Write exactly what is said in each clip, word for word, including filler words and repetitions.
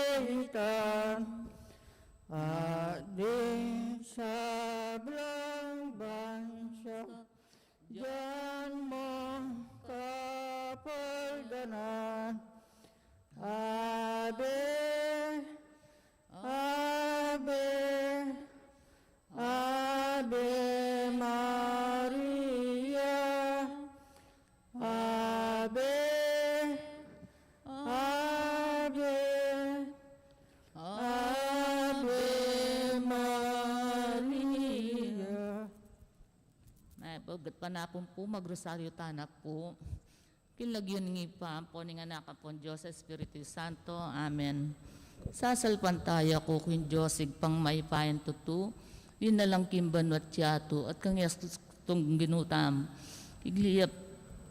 kaitan, at ding sablang bansa, dinan mung kapaldanan. Ave, Ave, Ave Maria. Ave, Ave, Ave Maria. Ay, pagkat panapun pu, magrosaryo tana pu. King lagyu ning Ibpa, ampo ning Anak, ampon Dios Espiritu Santo. Amen. Sasalpantaya ku king Dios, Ibpang mayupayang tutu, linalang king banua't yatu, at kang Yesus Kristong Ginu tamu. Igli ya,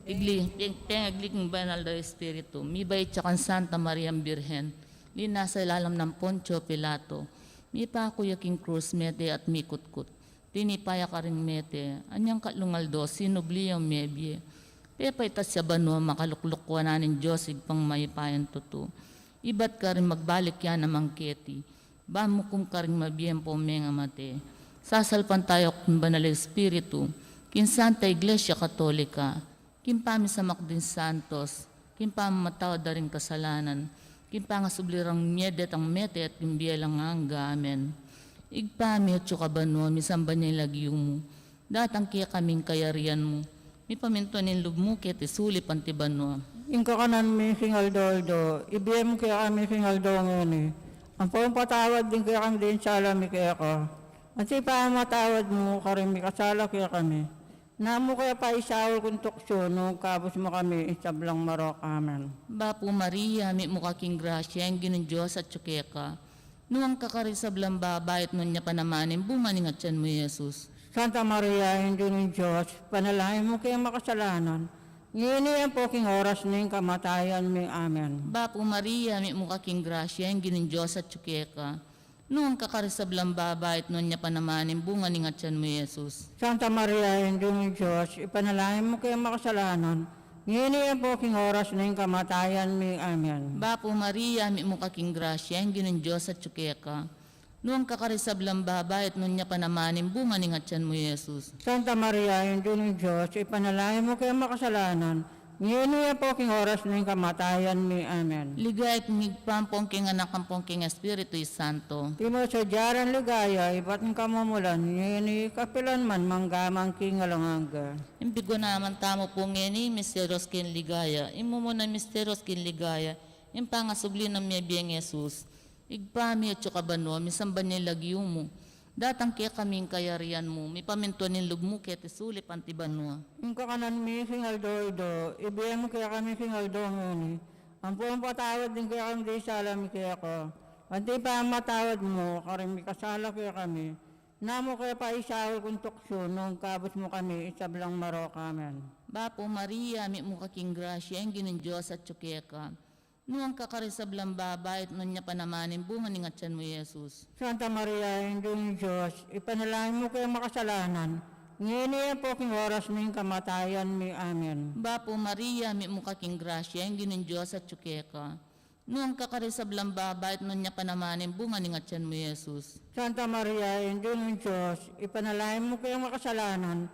igli, teng, teng, igli king banal a Espiritu, mibait ya kang Santa Mariang Birhen, linasa ilalam nang Poncio Pilato, mipaku ya king krus, mete at mikutkut. Tinipa ya karing mete, anyang katlung aldo sinubli yang mebie. Pepaitas ya banua, makalukluk wanan ning Dios Ibpang mayupayang tutu. Ibat karin magbalik ya naman keti, ban mukum karing mabie ampong mengamate. Sasalpantaya ku king Banal a Espiritu, king Santa Iglesia Katolika, king pamisamak ding santos, king pamamatawad da ring kasalanan, king pangasubli rang mie detang mete, at king bie alang angga. Amen. Ibpa mi, atsu ka banua, misamban ya ing lagyu mu, datang kekami ing kayarian mu, mipamintuan ing lub mu keti sulip anti banua. Ing kakanan mi king aldo-aldo, ibie mu kekami king aldo ngeni. Ampon patawad ding kekami ding sala mi keka, anti pamamatawad mu karing mikasala kekami. Nanu mu ke paisaul king tuksu, nung ikabus mu kami king sablang marok. Amen. Bapu Maria, mitmu ka king grasya, ing Ginung Dios atsu keka. Nuan ka karing sablang babai, at nuan ya pa naman ing bunga ning atyan mu, i Jesus. Santa Maria, Indu ning Dios, ipanalangin mu keng makasalanan, ngeni ampo king oras ning kamatayan mi. Amen. Bapu Maria, mitmu ka king grasya, ing Ginung Dios atsu keka. Nuan ka karing sablang babai, at nuan ya pa naman ing bunga ning atyan mu, i Jesus. Santa Maria, Indu ning Dios, ipanalangin mu keng makasalanan, ngeni ampo king oras ning kamatayan mi. Amen. Bapu Maria, mitmu ka king grasya, ing Ginung Dios atsu keka. Nuan ka karing sablang babai, at nuan ya pa naman ing bunga ning atyan mu, i Jesus. Santa Maria, Indu ning Dios, ipanalangin mu keng makasalanan, ngeni ampo king oras ning kamatayan mi. Amen. Ligaya king Ibpa, ampon king Anak, ampon king Espiritu Santo. Antimo sadya rang ligaya ibat ning kamumulan, ngeni, kapilan man, mangga man king alang angga. Ing pigunaman tamu pu ngeni, misterios king ligaya. Ing mumunang misterios king ligaya, ing pangasubli nang mebie i Jesus. Ibpa mi atsu ka banua, misamban ya ing lagyu mu. Datang kekami ing kayarian mu, mipamintuan ing lub mu keti sulip anti banua. Ing kakanan mi king aldo-aldo, ibie mu kekami king aldo ngeni. Ampon patawad ding kekami ding sala mi keka, anti pamamatawad mu karing mikasala kekami. Nanu mu ke paisaul king tuksu, nung ikabus mu kami king sablang marok. Amen. Bapu Maria, mitmu ka king grasya, ing Ginung Dios atsu keka. Nuan ka karing sablang babai, at nuan ya pa naman ing bunga ning atyan mu, i Jesus. Santa Maria, Indu ning Dios, ipanalangin mu keng makasalanan, ngeni ampo king oras ning kamatayan mi. Amen. Bapu Maria, mitmu ka king grasya, ing Ginung Dios atsu keka. Nuan ka karing sablang babai, at nuan ya pa naman ing bunga ning atyan mu, i Jesus. Santa Maria, Indu ning Dios, ipanalangin mu keng makasalanan,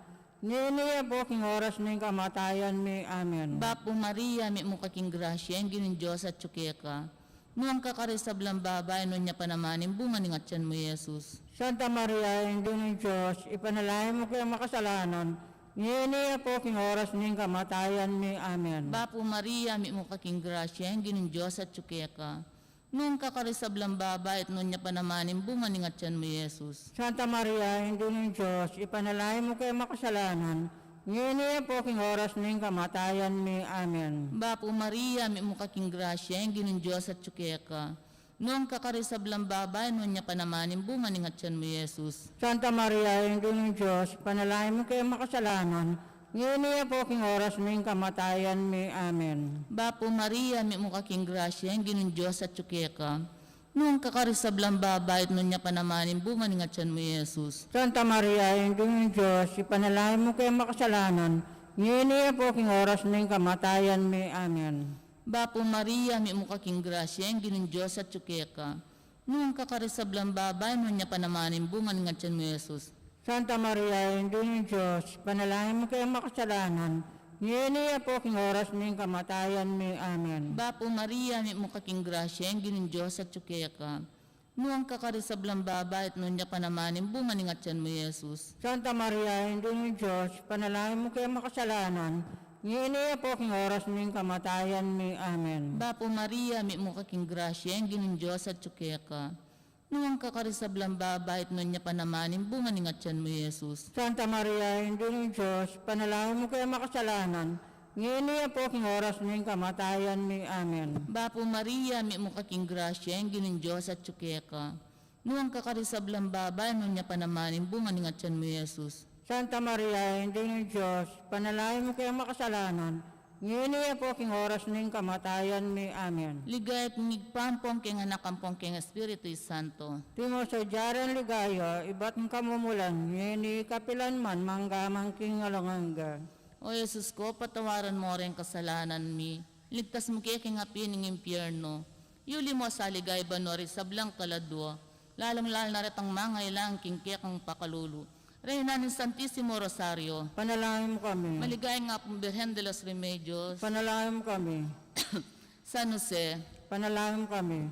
ngeni ampo king oras ning kamatayan mi. Amen. Bapu Maria, mitmu ka king grasya, ing Ginung Dios atsu keka. Nuan ka karing sablang babai, nuan ya pa naman ing bunga ning atyan mu, i Jesus. Santa Maria, Indu ning Dios, ipanalangin mu keng makasalanan, ngeni ampo king oras ning kamatayan mi. Amen. Bapu Maria, mitmu ka king grasya, ing Ginung Dios atsu keka. Nuan ka karing sablang babai, at nuan ya pa naman ing bunga ning atyan mu, i Jesus. Santa Maria, Indu ning Dios, ipanalangin mu keng makasalanan, ngeni ampo king oras ning kamatayan mi. Amen. Bapu Maria, mitmu ka king grasya, ing Ginung Dios atsu keka. Nuan ka karing sablang babai, nuan ya pa naman ing bunga ning atyan mu, i Jesus. Santa Maria, Indu ning Dios, ipanalangin mu keng makasalanan, ngeni ampo king oras ning kamatayan mi. Amen. Bapu Maria, mitmu ka king grasya, ing Ginung Dios atsu keka. Nuan ka karing sablang babai, at nuan ya pa naman ing bunga ning atyan mu, i Jesus. Santa Maria, Indu ning Dios, ipanalangin mu keng makasalanan, ngeni ampo king oras ning kamatayan mi. Amen. Bapu Maria, mitmu ka king grasya, ing Ginung Dios atyu keka. Nuan ka karing sablang babai, nuan ya pa naman ing bunga ning atyan mu, Jesus. Santa Maria, Indu ning Dios, ipanalangin mu keng makasalanan, ngeni ampon king oras ning kamatayan mi. Amen. Bapu Maria, mitmu ka king grasya, ing Ginung Dios atyu keka. Nuan ka karing sablang babai, at nuan ya pa naman ing bunga ning atyan mu, Jesus. Santa Maria, Indu ning Dios, ipanalangin mu keng makasalanan, ngeni ampon king oras ning kamatayan mi. Amen. Bapu Maria, mitmu ka king grasya, ing Ginung Dios atyu keka. Nuan ka karing sablang babai, at nuan ya pa naman ing bunga ning atyan mu, Jesus. Santa Maria, Indu ning Dios, ipanalangin mu keng makasalanan, ngeni ampon king oras ning kamatayan mi. Amen. Bapu Maria, mitmu ka king grasya, ing Ginung Dios atyu keka. Nuan ka karing sablang babai, nuan ya pa naman ing bunga ning atyan mu, Jesus. Santa Maria, Indu ning Dios, ipanalangin mu keng makasalanan, ngeni ampon king oras ning kamatayan mi. Amen. Ligaya king Ibpa, ampon king Anak, ampon king Espiritu Santo. Antimo sadya ring ligaya ibat king kamumulan, ngeni, kapilan man, mangga man king alang angga. O Jesus ku, patawaran mu ring kasalanan mi, ligtas mu ke king api ning impyerno, yuli mu sa king ligaya banua ring sablang kaladua, lalung-lalu na retang mangailangan king kekang pakalulu. Reyna ning Santisimo Rosario. Ipanalangin mu kami. Maligaya ing Apung Birhen de los Remedios. Ipanalangin mu kami. San Jose. Ipanalangin mu kami.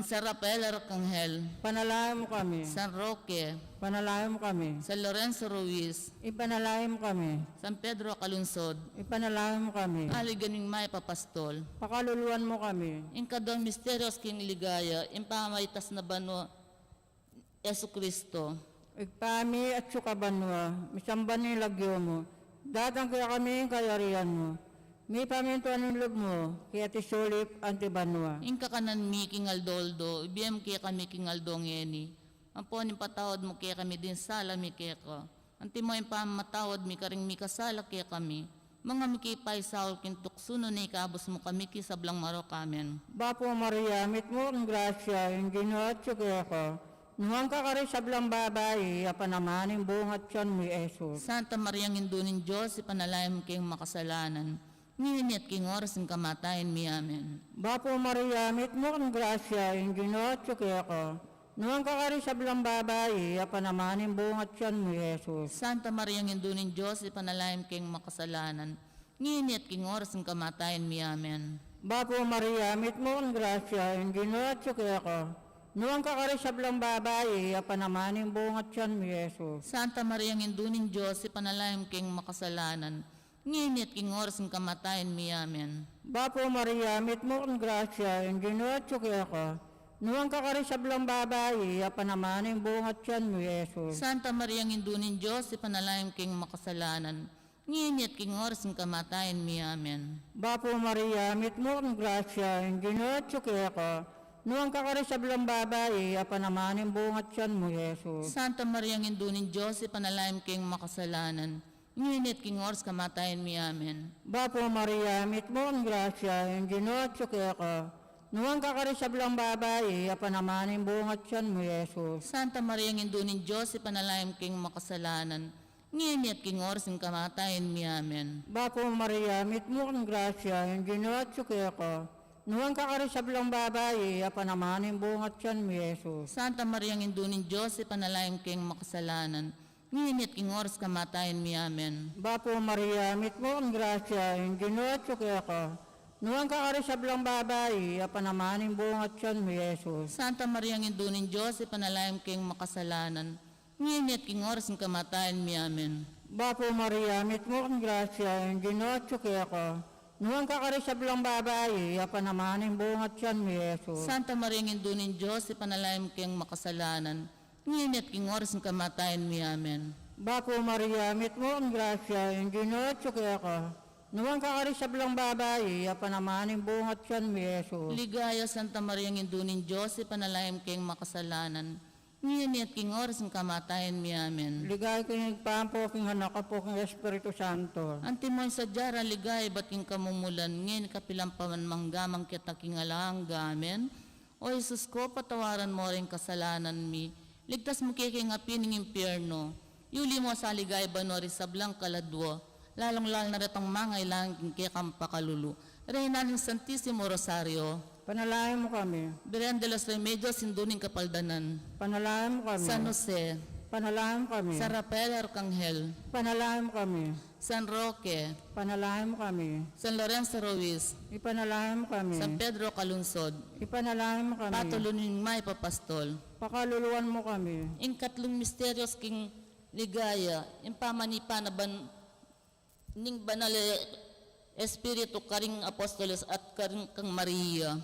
San Rafael Arcangel. Ipanalangin mu kami. San Roque. Ipanalangin mu kami. San Lorenzo Ruiz. Ipanalangin mu kami. San Pedro Calungsod. Ipanalangin mu kami. Aligan ning Mayap a Pastol. Pakaluluan mu kami. Ing kaduang misteryos king ligaya, ing pamaitas na banua Jesucristo. Ibpa mi, atsu ka banua, misamban ya ing lagyu mu, datang kekami ing kayarian mu, mipamintuan ing lub mu, keti sulip anti banua. Ing kakanan mi king aldo-aldo ibie mu kekami king aldo ngeni, ampon ipatawad mu kekami ding sala mi keka, antimo ing pamamatawad mi karing mikasala kekami. Manga miki paisaul king tuksu, nune ikabus mu kami king sablang marok. Amen. Bapu Maria, mitmu ka king grasya, ing Ginu atyu keka. Nuan ka karing sablang babai, at nuan ya pa naman ing bunga ning atyan mu, Jesus. Santa Maria, Indu ning Dios, ipanalangin mu keng makasalanan, ngeni at king oras ning kamatayan mi. Amen. Bapu Maria, mitmu ka king grasya, ing Ginu atyu keka. Nuan ka karing sablang babai, at nuan ya pa naman ing bunga ning atyan mu, Jesus. Santa Maria, Indu ning Dios, ipanalangin mu keng makasalanan, ngeni at king oras ning kamatayan mi. Amen. Bapu Maria, mitmu ka king grasya, ing Ginu atyu keka. Nuan ka karing sablang babai, at nuan ya pa naman ing bunga ning atyan mu, Jesus. Santa Maria, Indu ning Dios, ipanalangin mu keng makasalanan, ngeni at king oras ning kamatayan mi. Amen. Bapu Maria, mitmu ka king grasya, ing Ginu atyu keka. Nuan ka karing sablang babai, at nuan ya pa naman ing bunga ning atyan mu, Jesus. Santa Maria, Indu ning Dios, ipanalangin mu keng makasalanan, ngeni at king oras ning kamatayan mi. Amen. Bapu Maria, mitmu ka king grasya, ing Ginu atyu keka. Nuan ka karing sablang babai, at nuan ya pa naman ing bunga ning atyan mu, Jesus. Santa Maria, Indu ning Dios, ipanalangin mu keng makasalanan, ngeni at king oras ning kamatayan mi. Amen. Bapu Maria, mitmu ka king grasya, ing Ginu atyu keka. Nuan ka karing sablang babai, at nuan ya pa naman ing bunga ning atyan mu, Jesus. Santa Maria, Indu ning Dios, ipanalangin mu keng makasalanan, ngeni at king oras ning kamatayan mi. Amen. Bapu Maria, mitmu ka king grasya, ing Ginu atyu keka. Nuan ka karing sablang babai, at nuan ya pa naman ing bunga ning atyan mu, Jesus. Santa Maria, Indu ning Dios, ipanalangin mu keng makasalanan, ngeni at king oras ning kamatayan mi. Amen. Bapu Maria, mitmu ka king grasya, ing Ginu atyu keka. Nuan ka karing sablang babai, at nuan ya pa naman ing bunga ning atyan mu, Jesus. Santa Maria, Indu ning Dios, ipanalangin mu keng makasalanan, ngeni at king oras ning kamatayan mi. Amen. Bapu Maria, mitmu ka king grasya, ing Ginu atyu keka. Nuan ka karing sablang babai, at nuan ya pa naman ing bunga ning atyan mu, Jesus. Santa Maria, Indu ning Dios, ipanalangin mu keng makasalanan, ngeni at king oras ning kamatayan mi. Amen. Bapu Maria, mitmu ka king grasya, ing Ginu atyu keka. Nuan ka karing sablang babai, at nuan ya pa naman ing bunga ning atyan mu, Jesus. Ligaya, Santa Maria, Indu ning Dios, ipanalangin mu keng makasalanan, ngeni at king oras ning kamatayan mi. Amen. Ligaya king Ibpa, ampon king Anak, ampon king Espiritu Santo. Antimo ing sadya rang ligaya ibat king kamumulan, ngeni, kapilan pa man, mangga man king alang angga. Amen. O Jesus ku, patawaran mu ring kasalanan mi, ligtas mu ke king api ning impyerno, yuli mu sa king ligaya banua ring sablang kaladua, lalung-lalu na retang mangailangan king kekang pakalulu. Reyna ning Santisimo Rosario. Ipanalangin mu kami. Birhen de los Remedios, Indu ning Kapaldanan. Ipanalangin mu kami. San Jose. Ipanalangin mu kami. San Rafael Arkanghel. Ipanalangin mu kami. San Roque. Ipanalangin mu kami. San Lorenzo Ruiz. Ipanalangin mu kami. San Pedro Calungsod. Ipanalangin mu kami. Patulunin ma ipapastol. Pakaluluan mu kami. Ing katlung misteryos king ligaya, ing pamanipa na ban ning Banal a Espiritu karing apostoles at karing kang Maria.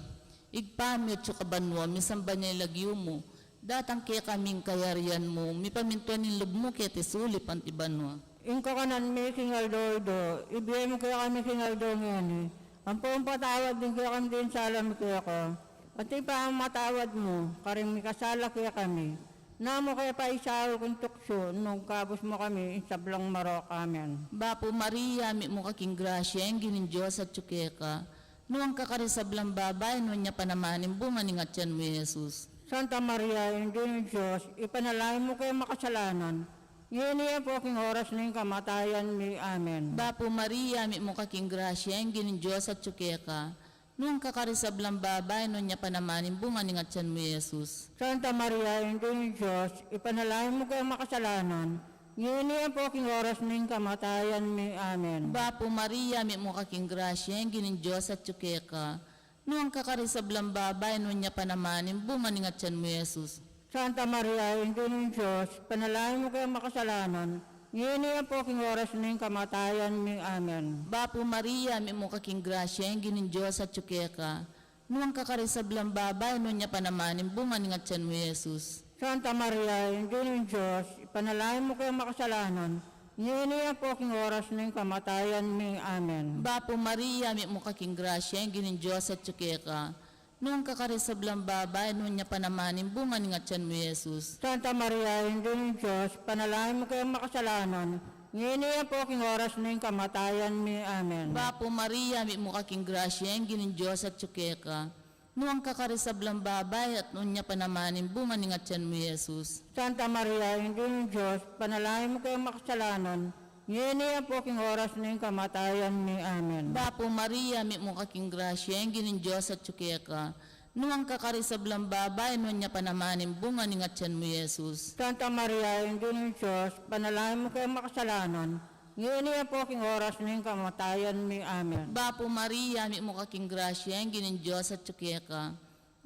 Ibpa mi, atsu ka banua, misamban ya ing lagyu mu. Datang kekami ing kayarian mu, mipamintuan ing lub mu keti sulip anti banua. Ing kakanan mi king aldo-aldo, ibie mu kekami king aldo ngeni. Ampon patawad mu kekami ding sala mi keka, anti pamamatawad mu karing mikasala kekami. Nanu mu ke paisaul king tuksu, nune ikabus mu kami king sablang marok. Amen. Bapu Maria, mitmu ka king grasya, ing Ginung Dios atyu keka. Nuan ka karing sablang babai, nuan ya pa naman ing bunga ning atyan mu, Jesus. Santa Maria, Indu ning Dios, ipanalangin mu keng makasalanan, ngeni ampo king oras ning kamatayan mi. Amen. Bapu Maria, mitmu ka king grasya, ing Ginung Dios atyu keka. Nuan ka karing sablang babai, nuan ya pa naman ing bunga ning atyan mu, Jesus. Santa Maria, Indu ning Dios, ipanalangin mu keng makasalanan, ngeni ampo king oras ning kamatayan mi. Amen. Bapu Maria, mitmu ka king grasya, ing Ginung Dios atyu keka. Nuan ka karing sablang babai, nuan ya pa naman ing bunga ning atyan mu, Jesus. Santa Maria, Indu ning Dios, ipanalangin mu keng makasalanan, ngeni ampo king oras ning kamatayan mi. Amen. Bapu Maria, mitmu ka king grasya, ing Ginung Dios atyu keka. Nuan ka karing sablang babai, nuan ya pa naman ing bunga ning atyan mu, Jesus. Santa Maria, Indu ning Dios, ipanalangin mu keng makasalanan, ngeni ampo king oras ning kamatayan mi. Amen. Bapu Maria, mitmu ka king grasya, ing Ginung Dios atyu keka. Nuan ka karing sablang babai, nuan ya pa naman ing bunga ning atyan mu, Jesus. Santa Maria, Indu ning Dios, ipanalangin mu keng makasalanan, ngeni ampo king oras ning kamatayan mi. Amen. Bapu Maria, mitmu ka king grasya, ing Ginung Dios atyu keka. Nuan ka karing sablang babai, at nuan ya pa naman ing bunga ning atyan mu, Jesus. Santa Maria, Indu ning Dios, ipanalangin mu keng makasalanan, ngeni ampo king oras ning kamatayan mi. Amen. Bapu Maria, mitmu ka king grasya, ing Ginung Dios atyu keka. Nuan ka karing sablang babai, nuan ya pa naman ing bunga ning atyan mu, Jesus. Santa Maria, Indu ning Dios, ipanalangin mu keng makasalanan, ngeni ampo king oras ning kamatayan mi. Amen. Bapu Maria, mitmu ka king grasya, ing Ginung Dios atyu keka.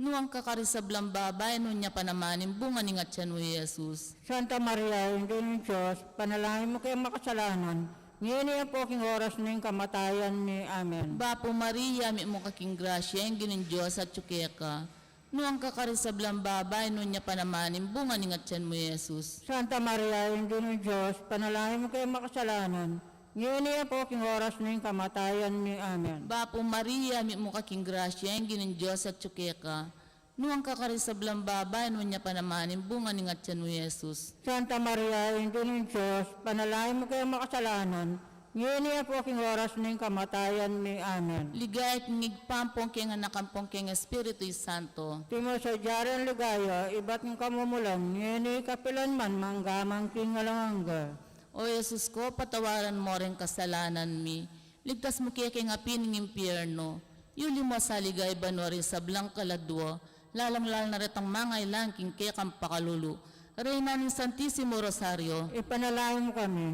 Nuan ka karing sablang babai, nuan ya pa naman ing bunga ning atyan mu, Jesus. Santa Maria, Indu ning Dios, ipanalangin mu keng makasalanan, ngeni ampo king oras ning kamatayan mi. Amen. Bapu Maria, mitmu ka king grasya, ing Ginung Dios atyu keka. Nuan ka karing sablang babai, nuan ya pa naman ing bunga ning atyan mu, Jesus. Santa Maria, Indu ning Dios, ipanalangin mu keng makasalanan, ngeni ampo king oras ning kamatayan mi. Amen. Bapu Maria, mitmu ka king grasya, ing Ginung Dios atyu keka. Nuan ka karing sablang babai, nuan ya pa naman ing bunga ning atyan mu, Jesus. Santa Maria, Indu ning Dios, ipanalangin mu keng makasalanan, ngeni ampo king oras ning kamatayan mi. Amen. Ligaya king Ibpa ampon keng Anak ampon keng Espiritu Santo. Antimo sadya ring ligaya ibat ning kamumulan, ngeni kapilan man, mangga man king alang angga. O Jesus ko, patawaran mo ring kasalanan mi, ligtas mu ke king api ning impyerno, yuli mo sa ligaya banua ring sablang kaladua, lalung-lalu na retang mangailangan king kekang pakalulu. Reyna ning Santisimo Rosario. Ipanalangin mu kami.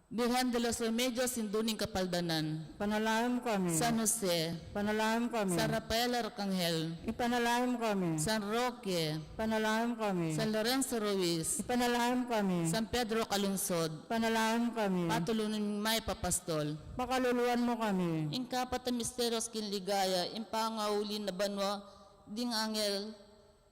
Birhen de los Remedios, Indu ning Kapaldanan. Ipanalangin mu kami. San Jose. Ipanalangin mu kami. San Rafael Arkanghel. Ipanalangin mu kami. San Roque. Ipanalangin mu kami. San Lorenzo Ruiz. Ipanalangin mu kami. San Pedro Calungsod. Ipanalangin mu kami. Patulunin ma ipapastol. Pakaluluan mu kami. Ing kapat a misteryos king ligaya, ing pangauli na banua ding anghel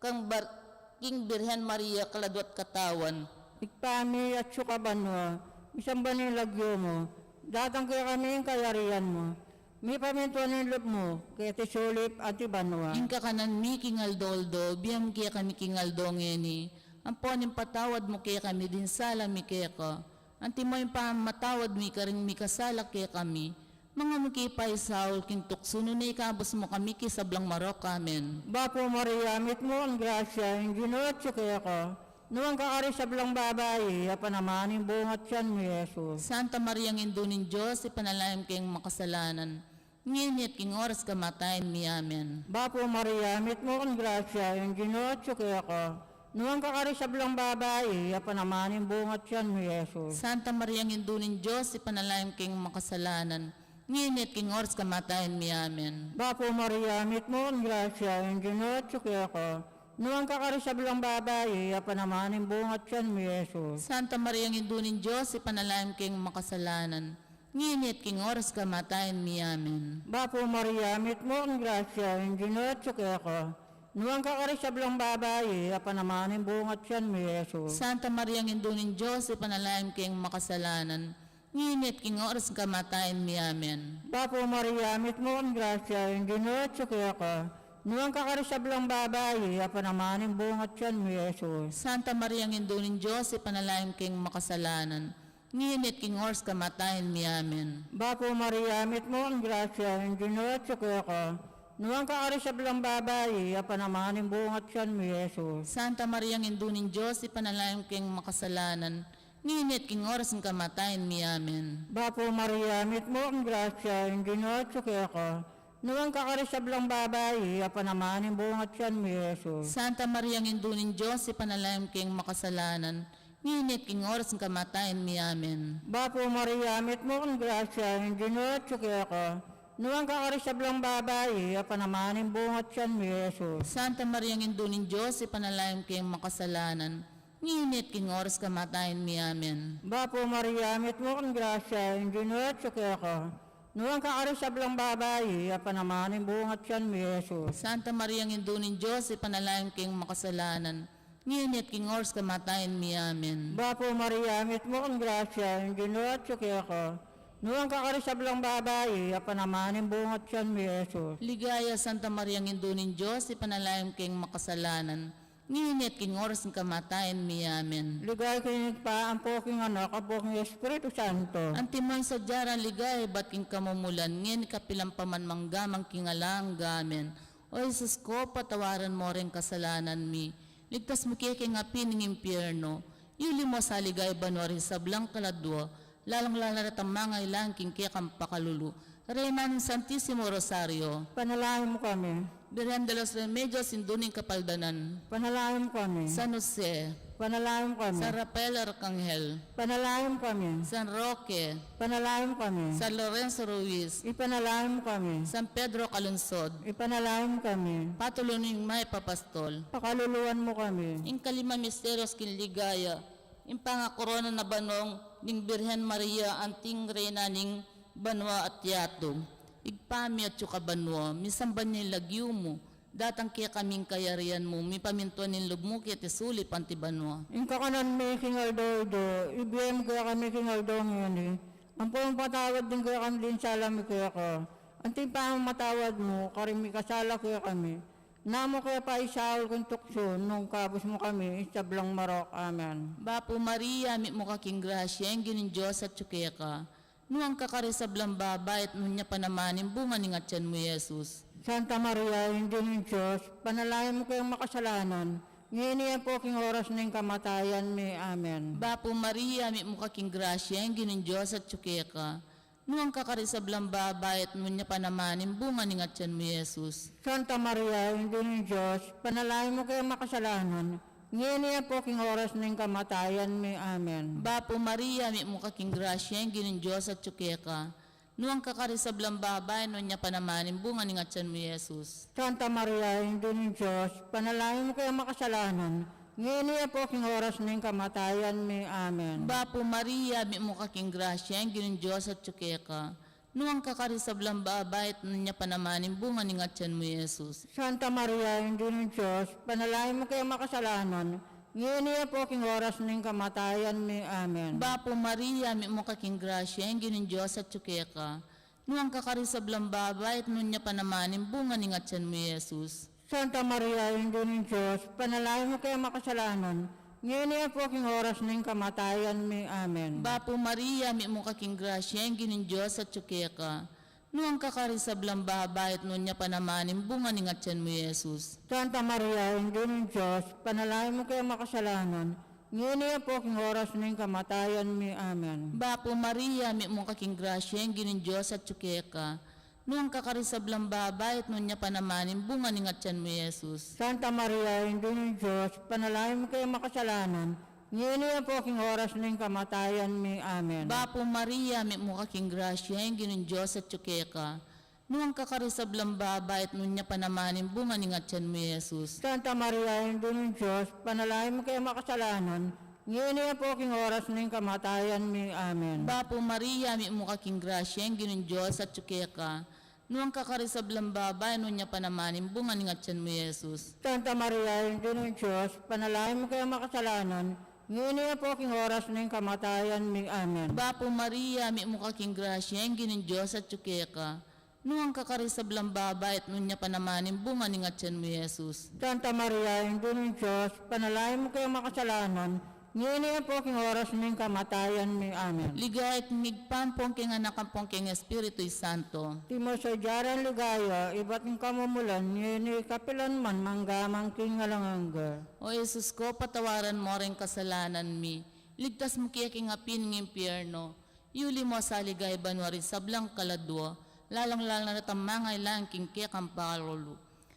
kang bar-, king Birhen Maria, kaladwa't katawan. Ibpa mi, atsu ka banua, misamban ing lagyu mu, datang kekami ing kayarian mu, mipamintuan ing lub mu keti sulip anti banua. Ing kakanan mi king aldo-aldo, ibie mu kekami king aldo ngeni, ampon ipatawad mu kekami ding sala mi keka, antimo ing pamamatawad mi karing mikasala kekami. Manga mu ke paisaul king tuksu, nune ikabus mu kami king sablang marok. Amen. Bapu Maria, mitmu ka king grasya, ing Ginu atyu keka. Nuan ka karing sablang babai, at nuan ya pa naman ing bunga ning atyan mu, Jesus. Santa Maria, Indu ning Dios, ipanalangin mu keng makasalanan, ngeni at king oras kamatayan mi. Amen. Bapu Maria, mitmu ka king grasya, ing Ginu atyu keka. Nuan ka karing sablang babai, at nuan ya naman ing bunga ning tiyan mu, i Jesus. Santa Maria, Indu ning Dios, ipanalangin mu kaming makasalanan, ngeni at king oras kamatayan mi. Amen. Bapu Maria, mitmu ka king grasya, ing Ginu atyu keka. Nuan ka karing sablang babai, at nuan ya naman ing bunga ning tiyan mu, i Jesus. Santa Maria, Indu ning Dios, ipanalangin mu kaming makasalanan, ngeni at king oras kamatayan mi. Amen. Bapu Maria, mitmu ka king grasya, ing Ginu atyu keka. Nuan ka karing sablang babai, at nuan ya naman ing bunga ning tiyan mu, i Jesus. Santa Maria, Indu ning Dios, ipanalangin mu kaming makasalanan, ngeni at king oras kamatayan mi. Amen. Bapu Maria, mitmu ka king grasya, ing Ginu atyu keka. Nuan ka karing sablang babai, at nuan ya naman ing bunga ning tiyan mu, i Jesus. Santa Maria, Indu ning Dios, ipanalangin mu kaming makasalanan, ngeni at king oras kamatayan mi. Amen. Bapu Maria, mitmu ka king grasya, ing Ginu atyu keka. Nuan ka karing sablang babai, at nuan ya naman ing bunga ning tiyan mu, i Jesus. Santa Maria, Indu ning Dios, ipanalangin mu kaming makasalanan, ngeni at king oras ning kamatayan mi. Amen. Bapu Maria, mitmu ka king grasya, ing Ginu atyu keka. Nuan ka karing sablang babai, at nuan ya naman ing bunga ning tiyan mu, i Jesus. Santa Maria, Indu ning Dios, ipanalangin mu kaming makasalanan, ngeni at king oras ning kamatayan mi. Amen. Bapu Maria, mitmu ka king grasya, ing Ginu atyu keka. Nuan ka karing sablang babai, at nuan ya naman ing bunga ning tiyan mu, i Jesus. Santa Maria, Indu ning Dios, ipanalangin mu kaming makasalanan, ngeni at king oras kamatayan mi. Amen. Bapu Maria, mitmu ka king grasya, ing Ginu atyu keka. Nuan ka karing sablang babai, at nuan ya naman ing bunga ning tiyan mu, i Jesus. Santa Maria, Indu ning Dios, ipanalangin mu kaming makasalanan, ngeni at king oras kamatayan mi. Amen. Bapu Maria, mitmu ka king grasya, ing Ginu atyu keka. Nuan ka karing sablang babai, at nuan ya naman ing bunga ning tiyan mu, i Jesus. Ligaya, Santa Maria, Indu ning Dios, ipanalangin mu kaming makasalanan, ngeni at king oras ning kamatayan mi. Amen. Ligaya king Ibpa, ampo king Anak, ampo king Espiritu Santo. Antimo ing sadya nang ligaya ibat king kamumulan, ngeni kapilan pa man, mangga man king alang angga. Amen. O Jesus ko, patawaran mu ring kasalanan mi, ligtas mu ke king api ning impyerno, yuli mu sa ligaya banua ring sablang kaladua, lalung-lalu na retang mangailangan king kekang pakalulu. Reyna ning Santisimo Rosario, ipanalangin mu kami. Birhen de los Remedios, Indu ning Kapaldanan, ipanalangin mu kami. San Jose, ipanalangin mu kami. San Rafael Arkanghel, ipanalangin mu kami. San Roque, ipanalangin mu kami. San Lorenzo Ruiz, ipanalangin mu kami. San Pedro Calungsod, ipanalangin mu kami. Patuluning Maypapastol, pakaluluan mu kami. Ing kalima misteryos king ligaya, ing pangakorona na banong ning Birhen Maria anting Reyna ning banua at yatu. Ibpa mi atsu ka banua, misamban ya ing lagyu mu, datang kekami ing kayarian mu, mipamintuan ing lub mu keti sulip anti banua. Ing kakanan mi king aldo-aldo, ibie mu kekami king aldo ngeni. Ampon patawad mu kekami ring sala mi keka, anti ing pamamatawad mi karing mikasala kekami. E mu ke paisaul king tuksu, nune ikabus mu kami king sablang marok. Amen. Bapu Maria, mitmu ka king grasya, ing Ginung Dios atyu keka. Nuan ka karing sablang babai, at nuan ya pa naman ing bunga ning atian mu, i Jesus. Santa Maria, Indu ning Dios, ipanalangin mu kaming makasalanan, ngeni ampo king oras ning kamatayan mi. Amen. Bapu Maria, mitmu ka king grasya, ing Ginung Dios atyu keka. Nuan ka karing sablang babai, at nuan ya pa naman ing bunga ning atian mu, i Jesus. Santa Maria, Indu ning Dios, ipanalangin mu kaming makasalanan, ngeni ampo king oras ning kamatayan mi. Amen. Bapu Maria, mitmu ka king grasya, ing Ginung Dios atyu keka. Nuan ka karing sablang babai, nuan ya pa naman ing bunga ning atian mu, i Jesus. Santa Maria, Indu ning Dios, ipanalangin mu kaming makasalanan, ngeni ampo king oras ning kamatayan mi. Amen. Bapu Maria, mitmu ka king grasya, ing Ginung Dios atyu keka. Nuan ka karing sablang babai, at nuan ya pa naman ing bunga ning atian mu, i Jesus. Santa Maria, Indu ning Dios, ipanalangin mu kaming makasalanan, ngeni ampo king oras ning kamatayan mi. Amen. Bapu Maria, mitmu ka king grasya, ing Ginung Dios atyu keka. Nuan ka karing sablang babai, at nuan ya pa naman ing bunga ning atian mu, i Jesus. Santa Maria, Indu ning Dios, ipanalangin mu kaming makasalanan, ngeni ampo king oras ning kamatayan mi. Amen. Bapu Maria, mitmu ka king grasya, ing Ginung Dios atyu keka. Nuan ka karing sablang babai, at nuan ya pa naman ing bunga ning atian mu, i Jesus. Santa Maria, Indu ning Dios, ipanalangin mu kaming makasalanan, ngeni ampo king oras ning kamatayan mi. Amen. Bapu Maria, mitmu ka king grasya, ing Ginung Dios atyu keka. Nuan ka karing sablang babai, at nuan ya pa naman ing bunga ning atian mu, Jesus. Santa Maria, Indu ning Dios, ipanalangin mu keng makasalanan, ngeni ampon king oras ning kamatayan mi. Amen. Bapu Maria, mitmu ka king grasya, ing Ginung Dios atyu keka. Nuan ka karing sablang babai, at nuan ya pa naman ing bunga ning atian mu, Jesus. Santa Maria, Indu ning Dios, ipanalangin mu keng makasalanan, ngeni ampon king oras ning kamatayan mi. Amen. Bapu Maria, mitmu ka king grasya, ing Ginung Dios atyu keka. Nuan ka karing sablang babai, nuan ya pa naman ing bunga ning atian mu, Jesus. Santa Maria, Indu ning Dios, ipanalangin mu keng makasalanan, ngeni ampon king oras ning kamatayan mi. Amen. Bapu Maria, mitmu ka king grasya, ing Ginung Dios atyu keka. Nuan ka karing sablang babai, at nuan ya pa naman ing bunga ning atian mu, Jesus. Santa Maria, Indu ning Dios, ipanalangin mu keng makasalanan, ngeni ampon king oras ning kamatayan mi. Amen. Ligaya king Ibpa, ampon king Anak, ampon king Espiritu Santo. Antimo sa adwan ing ligaya, ibat king kamumulan, ngeni, kapilan man, mangga man king alang angga. O Jesus ku, patawaran mu ring kasalanan mi, iligtas mu kami king api ning impyerno, iuli mu sa ligaya banua ring sablang kaladua, lalung-lalu na retang mangailangan king kekang pakalulu.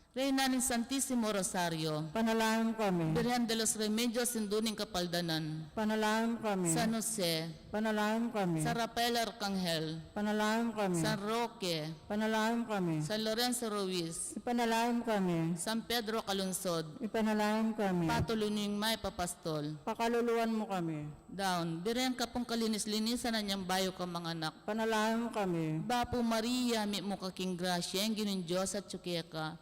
Reyna ning Santisimo Rosario. Ipanalangin mu kami. Birhen de los Remedios, Indu ning Kapaldanan. Ipanalangin mu kami. San Jose. Ipanalangin mu kami. San Rafael Arkanghel. Ipanalangin mu kami. San Roque. Ipanalangin mu kami. San Lorenzo Ruiz. Ipanalangin mu kami. San Pedro Calungsod. Ipanalangin mu kami. Patulunan mu ing mayap a pastol. Pakaluluan mu kami. Daun, Birhen ka pung kalinis-linisan a nyang bayu kang manganak. Ipanalangin mu kami. Bapu Maria, mitmu ka king grasya, ing Ginung Dios atyu keka.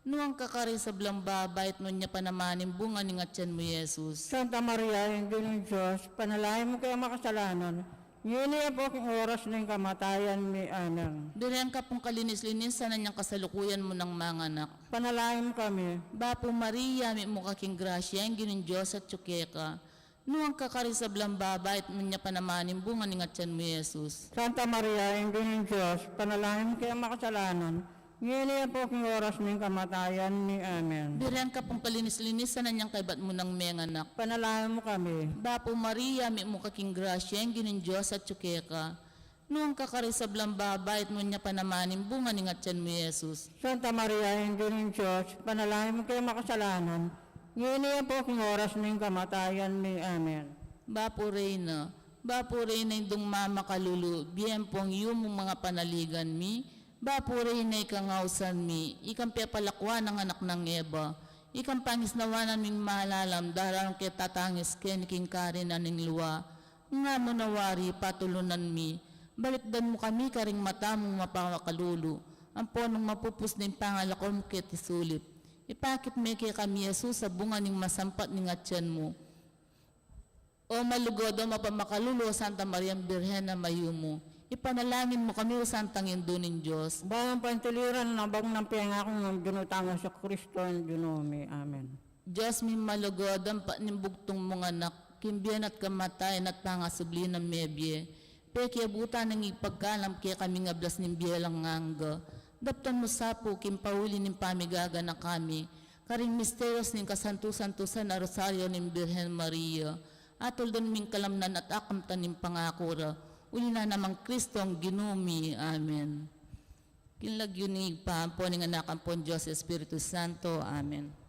Nuan ka karing sablang babai, at nuan ya pa naman ing bunga ning atian mu, Jesus. Santa Maria, Indu ning Dios, ipanalangin mu keng makasalanan, ngeni ampon king oras ning kamatayan mi. Amen. Birhen ka pung kalinis-linisan a nyang kasalukuyan mu nang manganak. Ipanalangin mu kami. Bapu Maria, mitmu ka king grasya, ing Ginung Dios atyu keka. Nuan ka karing sablang babai, at nuan ya pa naman ing bunga ning atian mu, Jesus. Santa Maria, Indu ning Dios, ipanalangin mu keng makasalanan, ngeni ampon king oras ning kamatayan mi. Amen. Birhen ka pung kalinis-linisan a nyang kaybat mu nang menganak. Ipanalangin mu kami. Bapu Maria, mitmu ka king grasya, ing Ginung Dios atyu keka. Nuan ka karing sablang babai, at nuan ya pa naman ing bunga ning atian mu, Jesus. Santa Maria, Indu ning Dios, ipanalangin mu keng makasalanan, ngeni ampon king oras ning kamatayan mi. Amen. Bapu Reyna, Bapu Reyna, Indung mamakalulu, bie ampon yumu, mga panaligan mi. Bapu Reyna, ikang ausan mi, ikang pepalakuan nang anak nang Eva, ikang pangisnawan ning malalam, daraun ke tatangis keni king karinan ning lua. Nga mu na wari, patulunan mi, balikdan mu kami karing mata mung mapakalulu, ampon nung mapupus ne ing pangalako mu keti sulip, ipakit me kekami i Jesus a bunga ning masampat ning atian mu. O malugud, o mapamakalulu, o Santa Maria, Birhen a mayumu, ipanalangin mu kami, o Santang Indu ning Dios. Ban pantuliran nang abang nang pengaku nang Ginu tang Jesucristo, Ginu mi. Amen. Dios mi malugud, ampat ning bugtung mung Anak, king bie na at kamatayan at pangasubli nang mebie, pekiabutan nang ipagkalub kekami ing ablas ning bie alang angga. Daptan mu sa pu king pauli ning pamigaganaka mi karing misterios ning kasantu-santusan a Rosario ning Birhen Maria, atuldan ming kalamnan at akamtan ning pangaku ra, uli na namang Kristong Ginu mi. Amen. King lagyu ning Ibpa, ampon ning Anak, ampon Dios Espiritu Santo. Amen.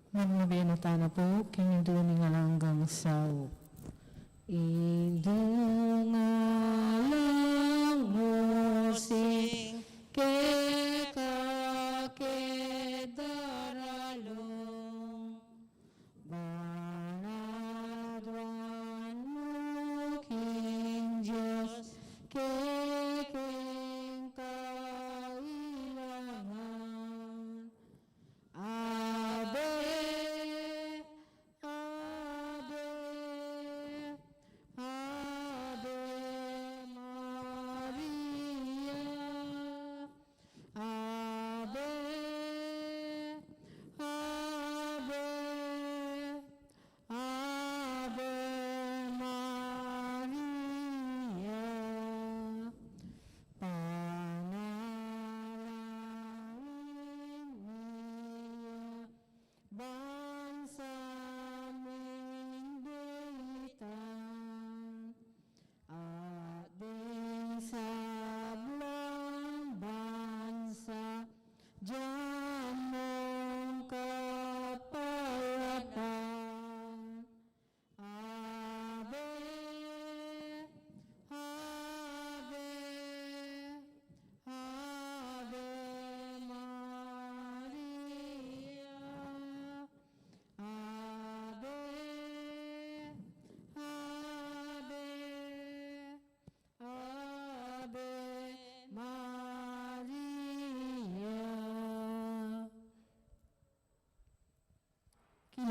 Magmabinatana pu king Indu ning alang anggang saup. Indu ning alang anggang saup, keka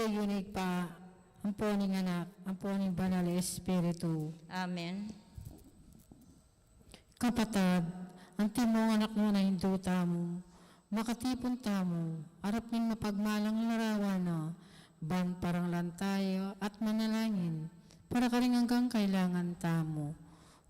Ing Ibpa, ampo ning Anak, ampo ning Banal a Espiritu. Amen. Kapatad, antimong anak mu na ing duta mu, makatipun tamu, arap ning mapagmalang larawan na, ban paranglan tamu at manalangin, para karing anggang kailangan tamu.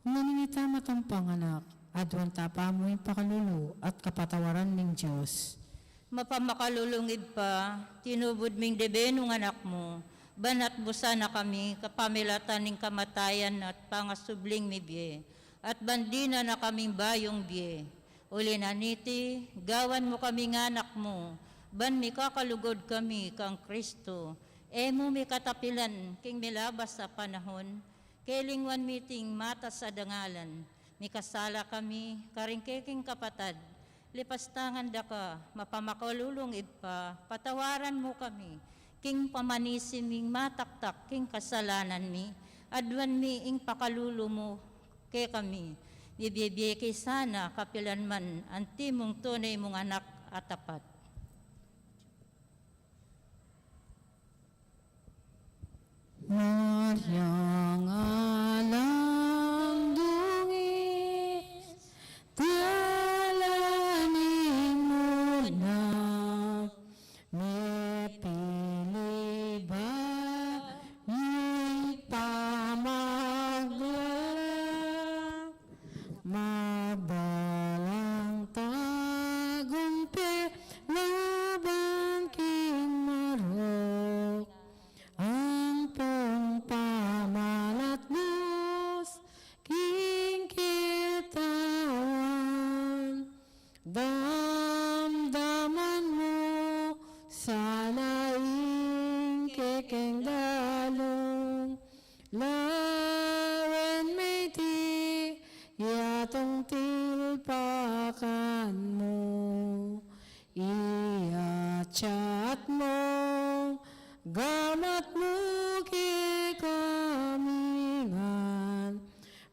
Uling ita matampang anak, aduan ta pa mu ing pakalulu at kapatawaran ning Dios. Mapamakalulung Ibpa, tinubud ming debe nung anak mu, ban atbusan na kami kapamilatan ning kamatayan at pangasubling mibie, at ban dinan na kaming bayung bie. Uli na niti, gawan mu kaming anak mu, ban mikakalugud kami kang Kristo. E mu mi katapilan king milabas a panahun, kelingwan mi iting matas a dangalan. Mikasala kami karing keking kapatad, lipas ta ngan daka, mapamakalulung Ibpa, patawaran mu kami, king pamanisi ming mataktak king kasalanan mi, aduan mi ing pakalulu mu kekami, bibie-bie ke sana kapilan man, antimong tune mung anak a tapat. Maryang alang dungis, dalani mu na, mipili ba ing pamaglalang, mabalang tagumpe laban king marok, ampong pamalatnus king ketawan. Damdaman mu sana ing kekeng dalung, lawen me iti yatung tilpakan mu. Iyatyat mu, gamat mu kekami ngan,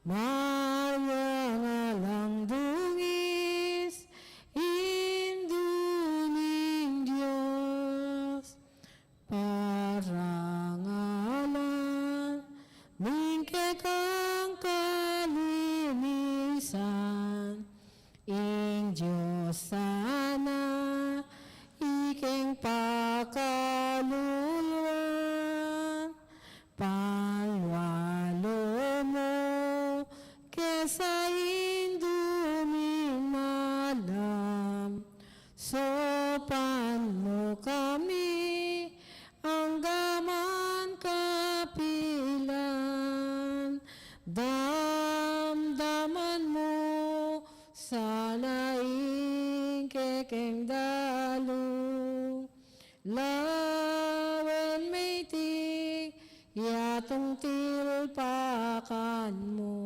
Maryang alang dungis, Indu ning Dios, parangalan ning kekang kalinisan, ing Dios sana ikeng pakaluluan, panlualu mu kesa Indu ming malam, saupan mu kami anggaman kapilan. Damdaman mu sana ing kekeng dalung, lawen me iti yatung tilpakan mu.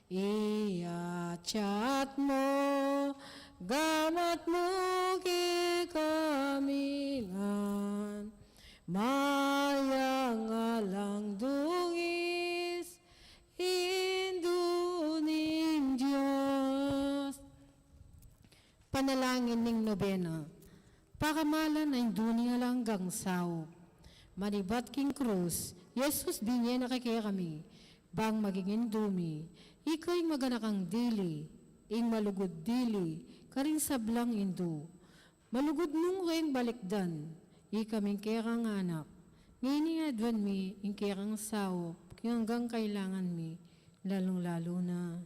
Iyatyat mu, gamat mu kekami ngan, Maryang alang dungis, Indu ning Dios. Panalangin ning nobena. Pakamalan a Indu ning alang anggang saup. Manibat king krus, Jesus binye na kekami, bang maging Indu mi. Ika ing maganakang dili, ing malugud dili, karing sablang indu. Malugud mung keng balikdan, ikaming kekang anak. Ngeni aduan mi ing kekang saup, king anggang kailangan mi, lalung-lalu na.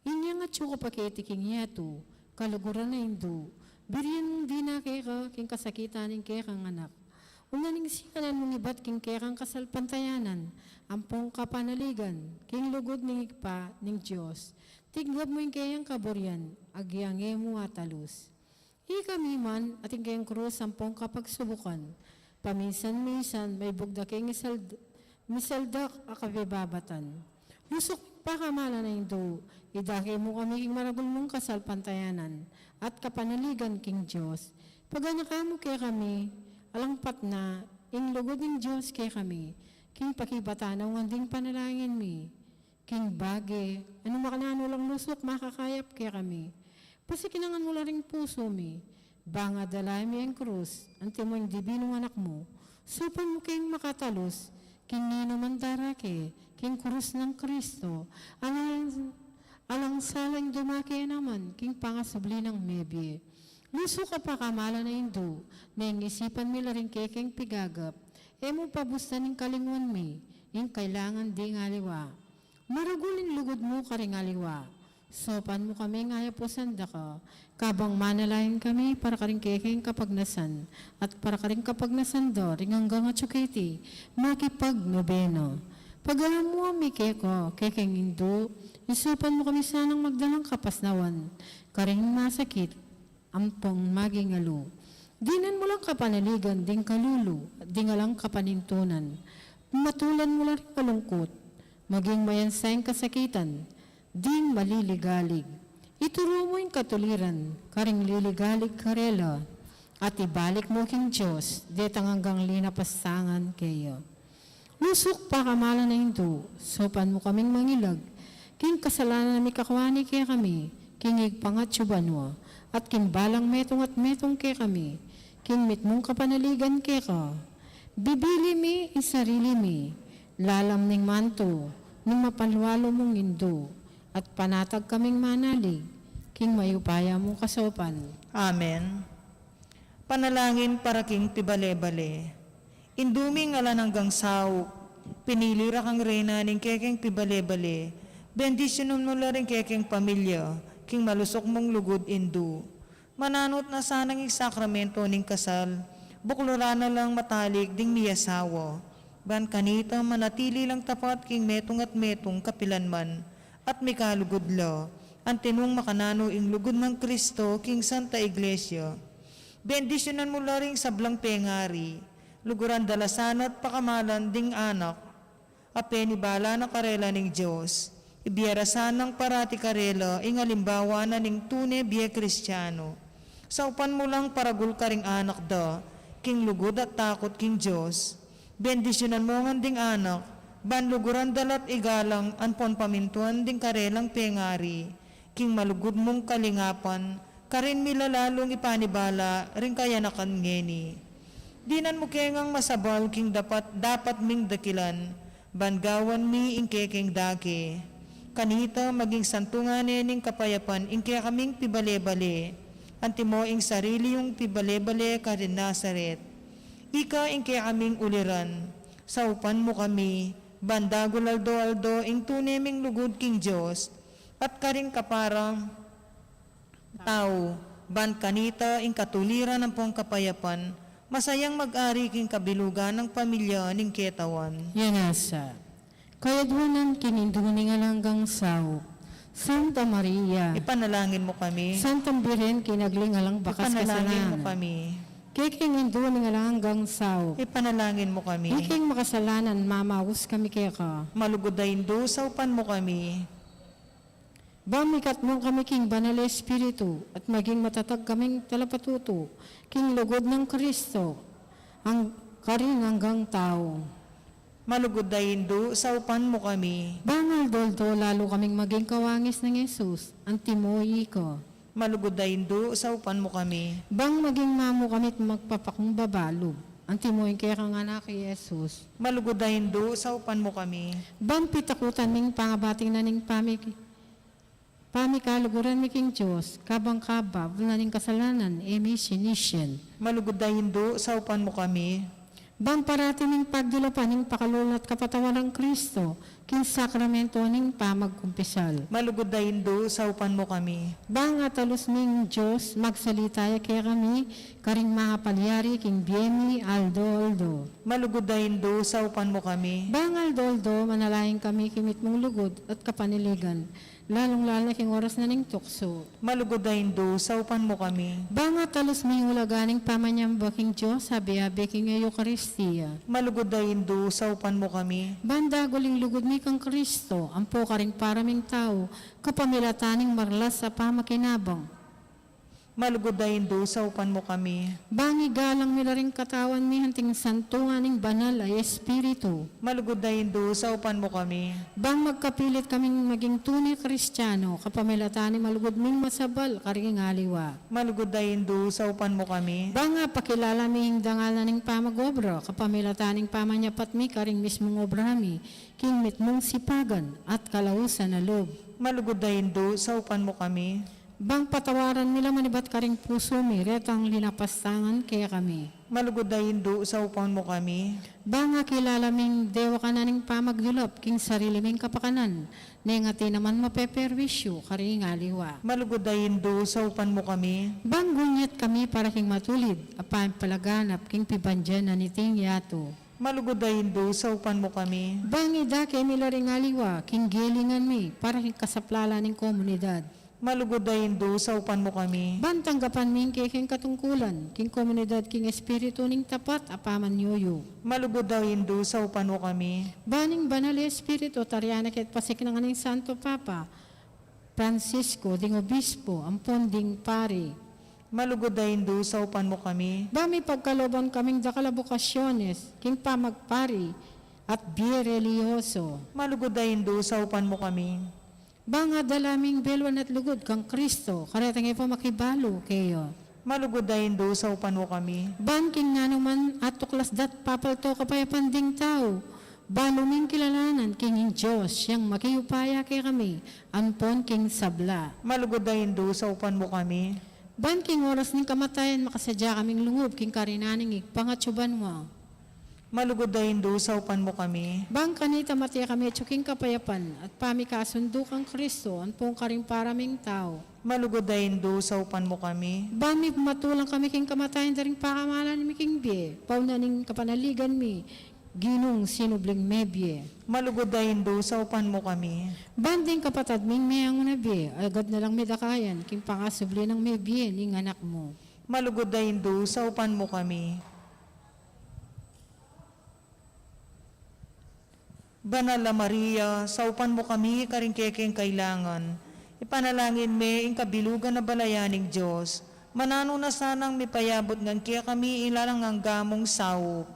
Inyang atyu ka pa keti king yatu, kaluguran a Indu, burian mung dinan keka king kasakitan ning kekang anak. Una ning sikanan mung ibat king kekang kasalpantayanan, ampong kapanaligan, king lugud ning Ibpa ning Dios. Tinggap mu ing keyang kaburian, agyang e mu atalus. Ikami man, atin keng krus ampong kapagsubukan, paminsan-minsan, maibugda keng isald-, misaldak a kabibabatan. Lusuk pakamalan a Indu, idake mu kami king maragul mung kasalpantayanan, at kapanaligan king Dios. Paganaka mu kekami, alang patna, ing lugud ning Dios kekami, king pakibatan na ngan ding panalangin mi. King bage, anu makananu lang lusuk makakayap kekami. Pasikinangan mu la ring pusu mi, bang adalayan mi ing krus, antimo ing dibinung anak mu, saupan mu keng makatalus, king ninuman darake, king krus nang Kristo, alang, alang sala ing dumake naman, king pangasubli nang mebie. Lusuk a pakamalan a Indu, neng isipan mi la ring kekeng pigagap, e mu pabustan ing kalinguan mi, ing kailangan ding aliwa. Maragul ing lugud mu karing aliwa. Saupan mu kaming ayapusan da ka, kabang manalangin kami para karing kekeng kapagnasan, at para karing kapagnasan da ring anggang atiu keti, makipagnobena. Pagamuan mi keka, kekeng Indu, isaupan mu kami sanang magdalang kapasnawan, karing masakit, ampong maging alu. Dinan mu lang kapanaligan ding kalulu, ding alang kapanintunan. Pamatulan mu la ring malungkut, maging mayansa ing kasakitan, ding maliligalig. Ituru mu ing katuliran, karing liligalig karela, at ibalik mu king Dios, detang anggang linapasangan keya. Lusuk pakamalan a Indu, saupan mu kaming mangilag, king kasalanan a mikakawani kekami, king Ibpang atiu banua, at king balang metung at metung kekami, king mitmung kapanaligan keka. Bibili mi ing sarili mi, lalam ning mantu ning mapalualu mung Indu, at panatag kaming manalig, king mayupaya mung kasaupan. Amen. Panalangin para king pibale-bale. Indu ming alang anggang saup, pinili ra kang reyna ning kekeng pibale-bale, bendisyunan mu la ring kekeng pamilya, king malusuk mung lugud Indu. Mananu na sanang ing sakramento ning kasal, bukluran na lang matalik ding miyasawa. Ban kanita manatili lang tapat king metung at metung kapilanman, at mikalugud la, antimong makananu ing lugud nang Kristo king Santa Iglesia. Bendisyunan mu la ring sablang pengari, luguran da la sana at pakamalan ding anak a penibala na karela ning Dios, ibie ra sanang parati karela ing alimbawa na ning tune bie Kristiano. Saupan mu lang paragul karing anak da, king lugud at takut king Dios. Bendisyunan mu ngan ding anak, ban luguran da la't igalang ampon pamintuan ding karelang pengari, king malugud mung kalingapan, karin mi la lalung ipanibala ring kayanakan ngeni. Dinan mu ke ngang masabal king dapat, dapat ming dakilan, ban gawan mi ing kekeng dake. Kanita maging santungan ne ning kapayapan ing kekaming pibale-bale, antimo ing sarili yung pibale-bale karin Nazaret. Ika ing kekaming uliran, saupan mu kami, ban dagul aldo-aldo ing tune ming lugud king Dios, at karing kaparang tau, ban kanita ing katuliran ampong kapayapan, masayang mag-ari king kabilugan nang pamilya ning ketawan. Yanasa. Kayadwanan king Indu ning alang anggang saup, Santa Maria. Ipanalangin mu kami. Santang Birhen, kinagli ning alang bakas kasalanan. Ipanalangin mu kami. Kekeng Indu ning alang anggang saup. Ipanalangin mu kami. Ikeng makasalanan, mamaus kami keka. Malugud a Indu, saupan mu kami. Ban mikatmung kami king Banal a Espiritu, at maging matatag kaming talapatutu, king lugud nang Kristo, ang karin anggang tau. Malugud a Indu, saupan mu kami. Ban aldo-aldo lalu kaming maging kawangis nang Jesus, antimo ika. Malugud a Indu, saupan mu kami. Ban maging mamu kami't magpapakumbaba lub, antimo ing kekang anak i Jesus. Malugud a Indu, saupan mu kami. Ban pitakutan ming pangabating na ning pamik-, pamikaluguran mi king Dios, kabang kabablan na ning kasalanan, e mi sinisian. Malugud a Indu, saupan mu kami. Ban parati ming pagdulapan ing pakalulu at kapatawan nang Kristo, king sakramento ning pamagkumpisal. Malugud a Indu, saupan mu kami. Ban atalus ming Dios, magsalita ya kekami, karing mangapalyari king bie mi aldo-aldo. Malugud a Indu, saupan mu kami. Ban aldo-aldo, manalangin kami king mitmung lugud at kapanaligan, lalung-lalu na king oras na ning tuksu. Malugud a Indu, saupan mu kami. Ban atalus ming ulaga ning pamanyamba king Dios, abe-abe king Eukaristia. Malugud a Indu, saupan mu kami. Ban dagul ing lugud mi kang Kristo, ampo karing para ming tau, kapamilatan ning marlas a pamakinabang. Malugud a Indu, saupan mu kami. Bang igalang mi la ring katawan mi anting santuan ning Banal a Espiritu. Malugud a Indu, saupan mu kami. Bang magkapilit kaming maging tune Kristiano, kapamilatan ning malugud ming masabal karing aliwa. Malugud a Indu, saupan mu kami. Bang apakilala mi ing dangal na ning pamag-obra, kapamilatan ning pamanyapat mi karing mismung obra mi, king mitmung sipagan at kalausan a lub. Malugud a Indu, saupan mu kami. Bang patawaran mi la manibat karing pusu mi retang linapastangan kekami. Malugud a Indu, saupan mu kami. Bang akilala ming dewakan na ning pamagdulap king sarili ming kapakanan, neng atin naman mapeperwisyu karing aliwa. Malugud a Indu, saupan mu kami. Bang gunyat kami para king matulid a pamipalaganap king pibandian na niting yatu. Malugud a Indu, saupan mu kami. Bang idake mi la ring aliwa king gilingan mi para king kasaplalan ning komunidad. Malugud a Indu, saupan mu kami. Ban tanggapan mi ing kekeng katungkulan king komunidad king espiritu ning tapat a pamanyuyu. Malugud a Indu, saupan mu kami. Ban ing Banal a Espiritu tarian na ke at pasiknangan ning Santo Papa Francisco, ding obispo ampon ding pari. Malugud a Indu, saupan mu kami. Ban mipagkalooban kaming dakal a bokasyones king pamagpari at bie relihiyoso. Malugud a Indu, saupan mu kami. Bang adala ming beluan at lugud kang Kristo karetang e pa makibalu keya. Malugud a Indu, saupan mu kami. Ban king nanuman a tuklas dat papalto kapayapan ding tau, balu ming kilalanan king ing Dios yang makiupaya kekami ampon king sabla. Malugud a Indu, saupan mu kami. Ban king oras ning kamatayan makasadya kaming lungub king karinan ning Ibpang atsu banua. Malugud a Indu, saupan mu kami. Bang kanita mate kami atsu king kapayapan at pamikasundu kang Kristo ampon karing para ming tau. Malugud a Indu, saupan mu kami. Ban mipamatulang kami king kamatayan da ring pakamalan mi king bie, pauna ning kapanaligan mi, Ginung sinubling mebie. Malugud a Indu, saupan mu kami. Ban ding kapatad ming meangu na bie, agad na lang midakayan king pangasubli nang mebie ning Anak mu. Malugud a Indu, saupan mu kami. Banal a Maria, saupan mu kami karing kekeng kailangan. Ipanalangin me ing kabilugan a balayan ning Dios. Mananu na sanang mipayabut ngan kekami ing lalang angga mung saup.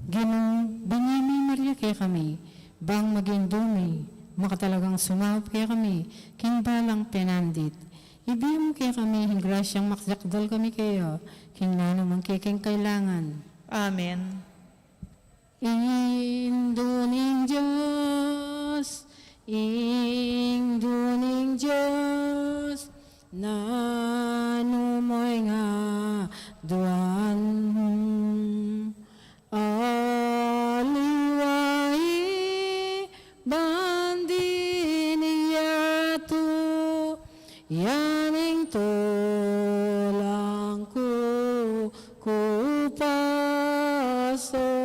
Ginu, binye ming Maria kekami, bang maging indu mi, makatalagang sumaup kekami king balang penandit. Ibie mu kekami ing grasyang makadakdal kami keya king nanu mang kekeng kailangan. Amen. Indu ning Dios, Indu ning Dios, nanu mo ing aduan? Aliwa i bandi ning yatu, ya ning tulang kukupaso.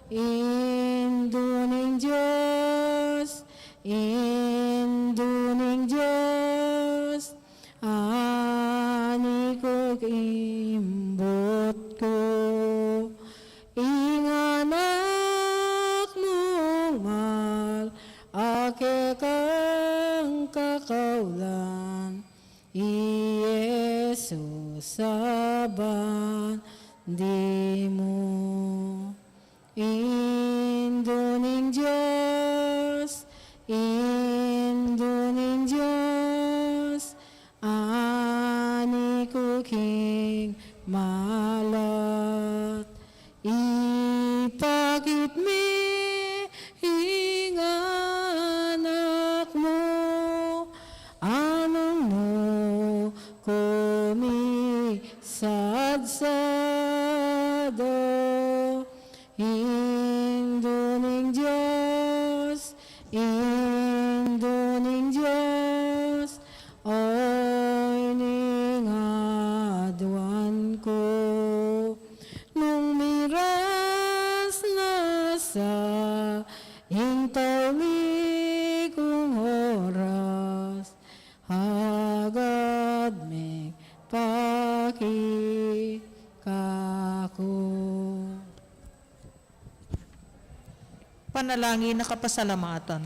Indu ning Dios, Indu ning Dios, ani ku kimbut ku, ing anak mung mal a kekang kakaulan, i Jesus a bandi mu. Indu ning Dios, Indu ning Dios, ani ku king malat, ipakit mi ing anak mu, a nung nu ku misadsadu. Indu ning Dios, Indu ning Dios, oyni ing aduan ku. Nung miras na sa ing tauli kung oras, agad meng pakit kaku. Panalangin a kapasalamatan.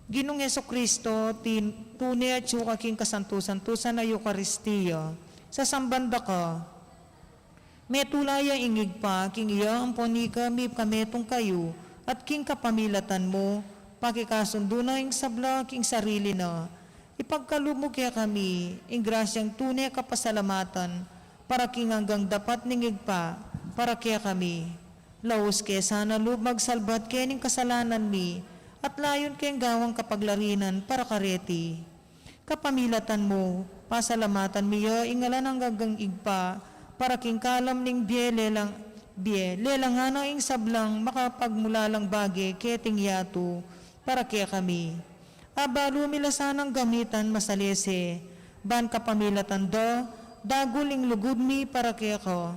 Ginung Jesucristo, tin-, tune atyu ka king kasantu-santusan a Eukaristia. Sasamban da ka, metula ya ing Ibpa king iya ampon ika mipkametung kayu, at king kapamilatan mu, pakikasundu na ing sabla king sarili na. Ipagkalub mu kekami ing grasyang tune kapasalamatan para king anggang dapat ning Ibpa para kekami. Laus ke sana lub magsalbat kening kasalanan mi, at layun keng gawang kapaglarinan para kareti. Kapamilatan mu, pasalamatan mi ya ing alang anggang Ibpa para king kalam ning bie lelang, bie lelang ngana ing sablang makapagmulalang bage keting yatu para kekami. Abalu mi la sanang gamitan masalese, ban kapamilatan da, dagul ing lugud mi para keka.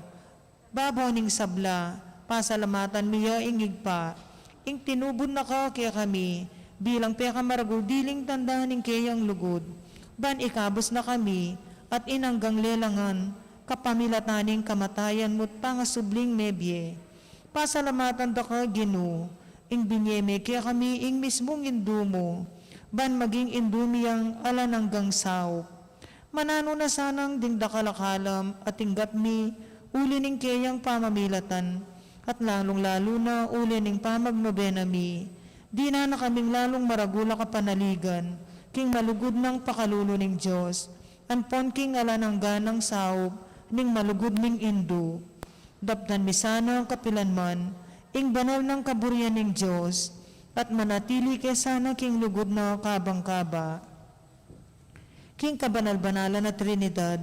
Babo ning sabla, pasalamatan mi ya ing Ibpa, ing tinubud na ka kekami, bilang pekamaragul diling tanda ning keyang lugud, ban ikabus na kami, at ing anggang lelangan, kapamilatan ning kamatayan mu't pangasubling mebie. Pasalamatan da ka, Ginu, ing binie me kekami ing mismung Indu mu, ban maging Indu mi yang alang anggang saup. Mananu na sanang ding dakal a kalam a tinggap mi uli ning keyang pamamilatan, at lalung-lalu na uli ning pamagnobena mi, dinan na kaming lalung maragul a kapanaligan king malugud nang pakalulu ning Dios, ampon king alang angga nang saup ning malugud ming Indu. Daptan mi sana kapilan man ing banal nang kaburian ning Dios, at manatili ke sana king lugud na kabang kaba. King kabanal-banalan a Trinidad,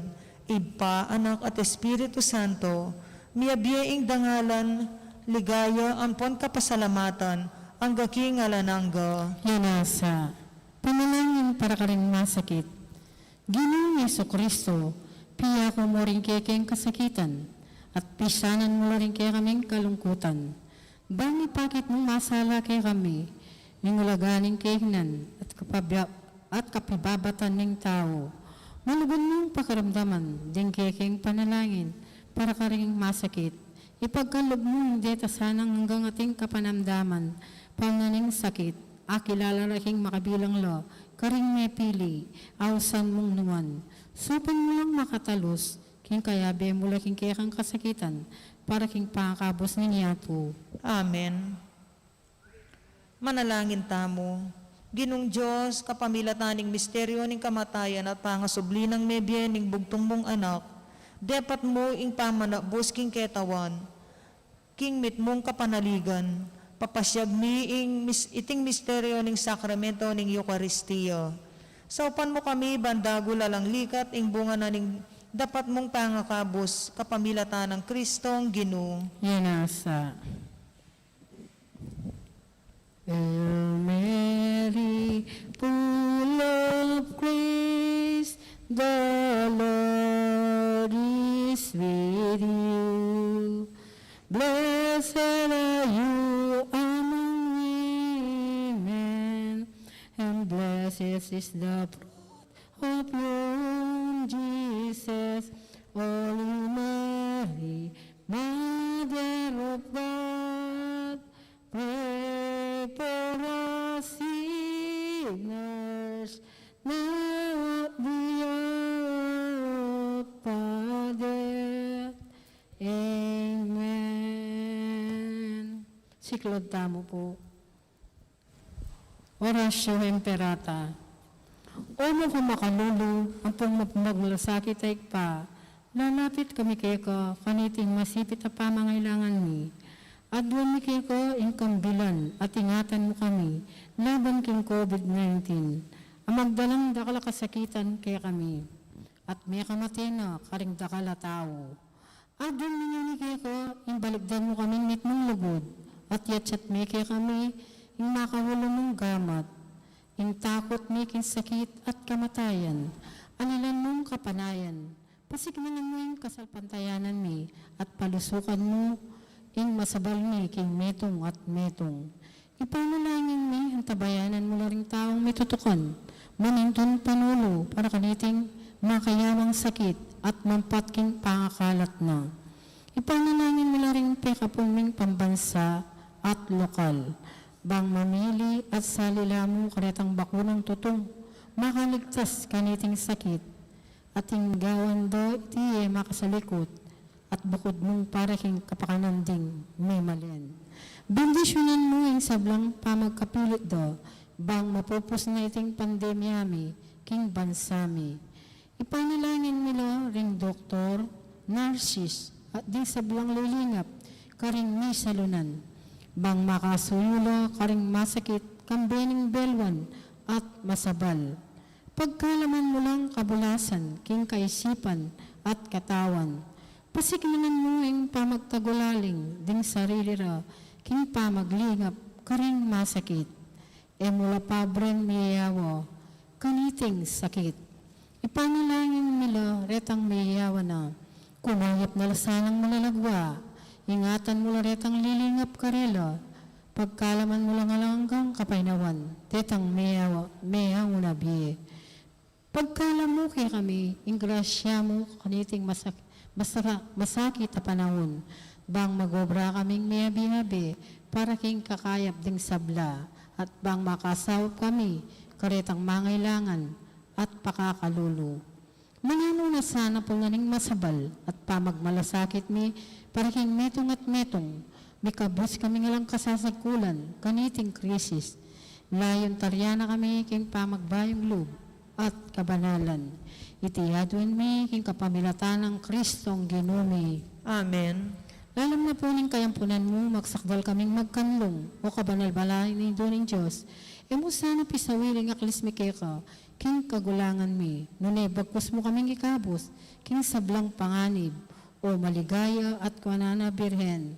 Ibpa, Anak, at Espiritu Santo, miyabie ing dangalan, ligaya, ampon kapasalamatan, angga king alang angga. Yan sa. Panalangin para karing masakit. Ginung Jesucristo, piyaku mu ring kekeng kasakitan, at pisanan mu la ring kekaming kalungkutan. Bang ipakit mung masala kekami ing ulaga ning keknan at kapabya-, at kapibabatan ning tau. Malugud mung pakiramdaman ding kekeng panalangin para karing masakit. Ipagkalub mu ing deta sanang anggang ating kapanamdaman, pamna ning sakit, akilala la king makabilang la karing mepili, ausan mung nuan. Supan mu lang makatalus king kayabe mu la king kekang kasakitan, para king pangakabus ning yatu. Amen. Manalangin tamu. Ginung Dios, kapamilatan ning misteryo ning kamatayan at pangasubli nang mebie ning bugtung mung Anak, depat mu ing pamanabus king ketawan, king mitmung kapanaligan, papasyag mi ing mis-, iting misteryo ning sakramento ning Eukaristia. Saupan mu kami ban dagul alang likat ing bunga na ning dapat mung pangakabus, kapamilatan nang Kristong Ginu. Yan sa. Hail Mary, full of grace, the Lord is with you. Blessed are you among women, and blessed is the fruit of your womb, Jesus. Holy Mary, Mother of God, pray for us sinners, now at the hour of our death. Amen. Siklaud tamu pu. Oratio Imperata. O Ibpa ming makalulu, ampong mapamalasakit a Ibpa, lalapit kami keka, kaniting masipit a pamangailangan mi. Aduan mi keka ing kambilan at ingatan mu kami laban king COVID nineteen, a magdalang dakal a kasakitan kekami, at mekamate na karing dakal a tau. Aduan mi ngeni keka, ing balikdan mu kaming mitmung lugud, at yatyat me kekami ing makaulu mung gamat, ing takut mi king sakit at kamatayan, alilan mung kapanayan, pasignalan mu ing kasalpantayanan mi, at palusukan mu ing masabal mi king metung at metung. Ipanalangin mi, antabayanan mu la ring taung mitutukan, manintun panulu para kaniting makayawang sakit at mampat king pangakalat na. Ipanalangin mu la ring pekapun ming pambansa at lokal, bang mamili at sali la mu karetang bakunang tutung, makaligtas kaniting sakit, at ing gawan da iti e makasalikut, at bukud mung para king kapakanan ding memalen. Bendisyunan mu ing sablang pamagkapilit da, bang mapupus na iting pandemya mi king bansa mi. Ipanalangin mi la ring doktor, nurses, at ding sablang lilingap karing misalunan, bang makasuyu la karing masakit kambe ning belwan at masabal. Pagkalaman mu lang kabulasan king kaisipan at katawan. Pasiknanan mu ing pamagtagulaling ding sarili ra king pamaglingap karing masakit. E mu la pabren miyayawa kaniting sakit. Ipanalangin mi la retang miyayawa na. Kumayap na la sanang malalagwa. Ingatan mu la retang lilingap karela. Pagkalaman mu lang alang anggang kapaynawan detang miyayawa, miyayawa na bie. Pagkalam mu kekami ing grasya mu kaniting masak-, masaka-, masakit a panaun, bang magobra kaming miyabi-yabi para king kakayap ding sabla, at bang makasaup kami karetang mangailangan at pakakalulu. Mananu na sana pu nganing masabal at pamagmalasakit mi para king metung at metung, mikabus kaming alang kasasagkulan kaniting krisis. Layun taryan na kami king pamagbayung lub at kabanalan. Iti aduan mi king kapamilatan nang Kristong Ginu mi. Amen. Lalam na pu ning kayampunan mu, magsakdal kaming magkanlung, o kabanal-banalan a Indu ning Dios. E mu sana pisawili ing aklis mi keka king kagulangan mi, nune bagkus mu kaming ikabus king sablang panganib, o maligaya at kuanan a Birhen.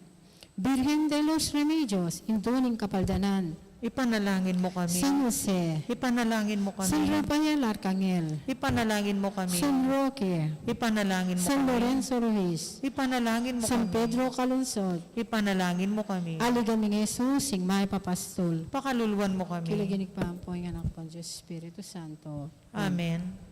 Birhen de los Remedios, Indu ning Kapaldanan. Ipanalangin mu kami. San Jose. Ipanalangin mu kami. San Rafael Arcangel. Ipanalangin mu kami. San Roque. Ipanalangin mu San kami. Lorenzo Ruiz. Ipanalangin mu San kami. Pedro Calungsod. Ipanalangin mu kami. Aligan mi ngan Jesus, ing mayap a pastul. Pakaluluan mu kami. King lagyu ning Ibpa, ampo ning Anak, ampo ning Dios Espiritu Santo. Amen.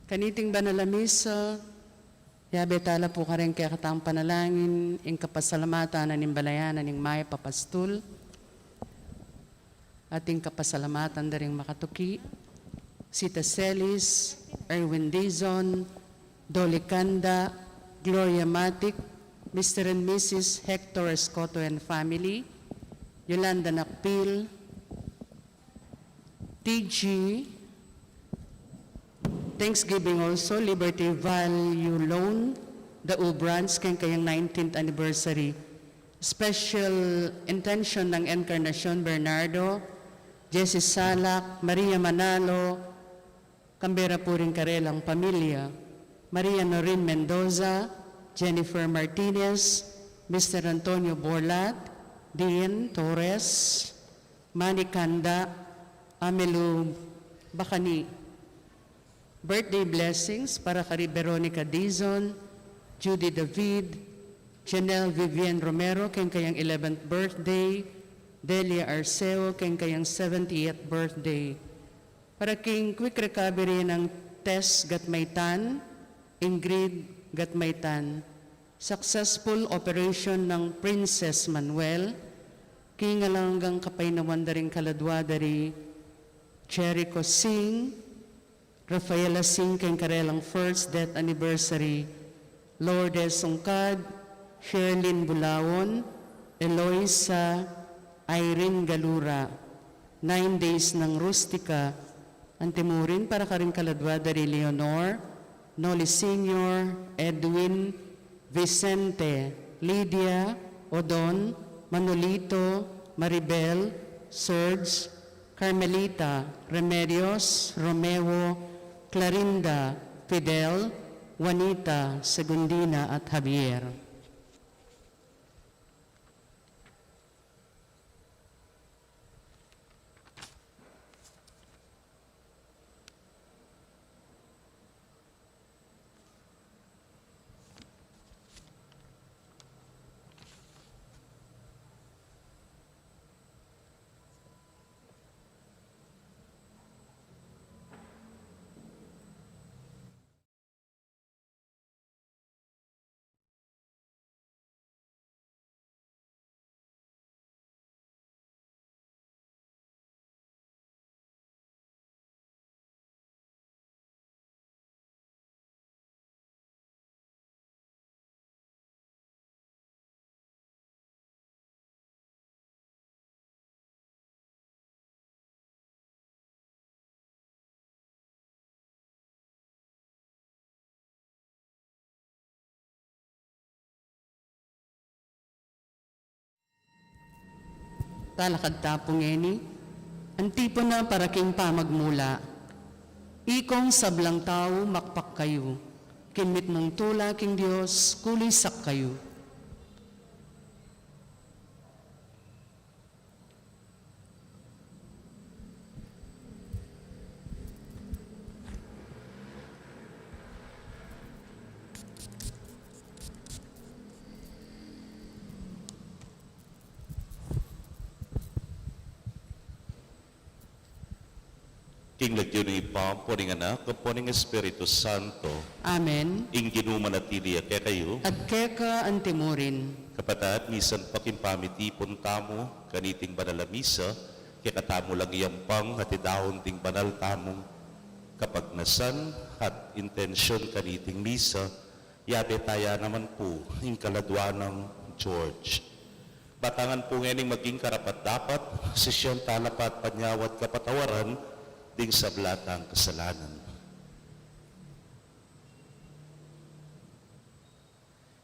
Kaniting banal a misa, yabe tala pu karing kekatang panalangin ing kapasalamatan na ning balayan na ning mayap a pastul, at ing kapasalamatan da ring makatuki, Sita Celis, Erwin Dizon, Dolly Canda, Gloria Matic, Mister and Missus Hector Escoto and family, Yolanda Nakpil, T G, Thanksgiving also, Liberty Value Loan, the U branch, keng kayang nineteenth anniversary. Special intention nang Encarnacion Bernardo, Jessie Salak, Maria Manalo, kambe ra pu ring karelang pamilya, Maria Noreen Mendoza, Jennifer Martinez, Mister Antonio Borlat, Dean Torres, Manny Canda, Amelu Bacani. Birthday blessings para kari Veronica Dizon, Judy David, Janelle Vivian Romero, keng kayang eleventh birthday, Delia Arceo, keng kayang seventieth birthday. Para king quick recovery nang Tess Gatmaitan, Ingrid Gatmaitan. Successful operation nang Princess Manuel, king alang anggang kapaynawan da ring kaladua da ri Jericho Singh, Rafaela Singh keng karelang first death anniversary, Lourdes Sungkad, Sherlyn Bulaon, Eloisa, Irene Galura, nine days nang Rustica, antimurin para karing kaladua da ri Leonor, Noli Senior, Edwin, Vicente, Lydia, Odon, Manolito, Maribel, Serge, Carmelita, Remedios, Romeo, Clarinda, Fidel, Juanita, Segundina at Javier. Talakad ta pu ngeni. Antipona para king pamagmula. Ikong sablang tau, makpak kayu. King mitmung tula king Dios, kulisak kayu. King lagyu ning Ibpa, ampo ning Anak, ampo ning Espiritu Santo. Amen. Ing Ginu manatili ya kekayu. At keka antimurin. Kapatad, misan pa king pamitipun tamu kaniting banal a misa, kekatamu lang yampang hatidaun ding banal tamung kapagnasan at intensyun kaniting misa, yabe taya naman pu ing kaladwa nang George. Batangan pu ngening maging karapat-dapat, sisian tala pa at panyawad kapatawaran ding sabla tang kasalanan.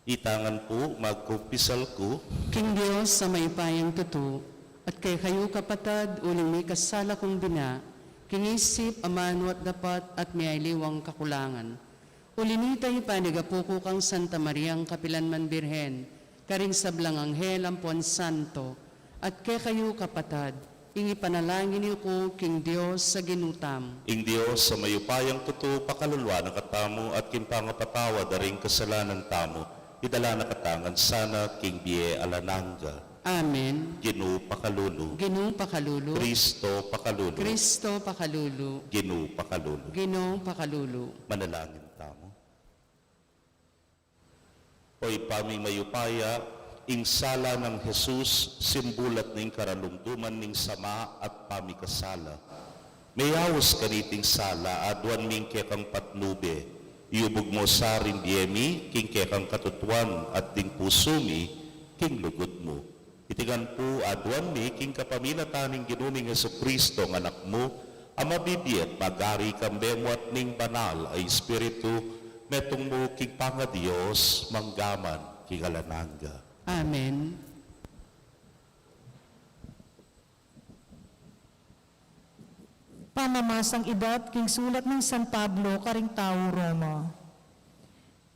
Itangan pu, magkumpisal ku king Dios a mayupayang tutu, at kekayu kapatad, uling mikasala kung bina, king isip, amanu at dapat, at miyaliwang kakulangan. Uli nita, ipanigapu ku kang Santa Mariang kapilanman Birhen, karing sablang anghel ampon santo, at kekayu kapatad, ing ipanalangin yu ku king Dios a Ginu tamu. Ing Dios a mayupayang tutu pakaluluan na katamu at king pangapatawad da ring kasalanan tamu, idala na katamu ngan sana king bie alang angga. Amen. Ginu pakalulu. Ginu pakalulu. Kristo pakalulu. Kristo pakalulu. Ginu pakalulu. Ginu pakalulu. Manalangin tamu. O Ibpa ming mayupaya, ing sala nang Jesus simbulat ning karalumduman ning sama at pamikasala. Meyaus kaniting sala, aduan mi ing kekang patnube, iyubug mu sa ring bie mi king kekang katutuan at ding pusu mi king lugud mu. Iti ngan pu aduan mi king kapamilatan ning Ginu ming Jesucristo, a Anak mu, a mabibie at mag-ari kambe mu at ning Banal a Espiritu, metung mu king pangaDios, mangga man king alang angga. Amen. Pamamasang ibat king sulat nang San Pablo karing tau Roma.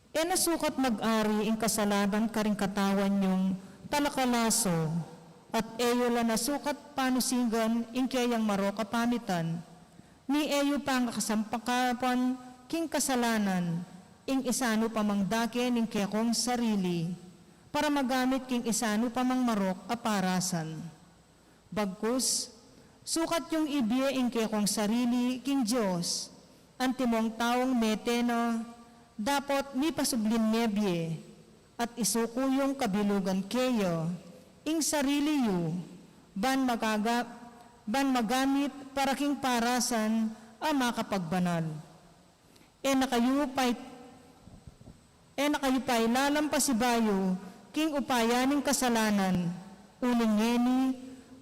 E na sukat mag-ari ing kasalanan karing katawan yung talakalaso, at e yu la na sukat panusingan ing keyang marok a pamitan, ni e yu pangakasampakapan king kasalanan ing isanu pa mang dake ning kekong sarili, para magamit king isanu pa mang marok a parasan. Bagkus, sukat yung ibie ing kekong sarili king Dios, antimong taung mete na, dapot mipasublin mebie, at isuku yung kabilugan keya, ing sarili yu, ban magaga-, ban magamit para king parasan a makapagbanal. E na kayu pay-, e na kayu pailalam pasibayu king upaya ning kasalanan, uling ngeni,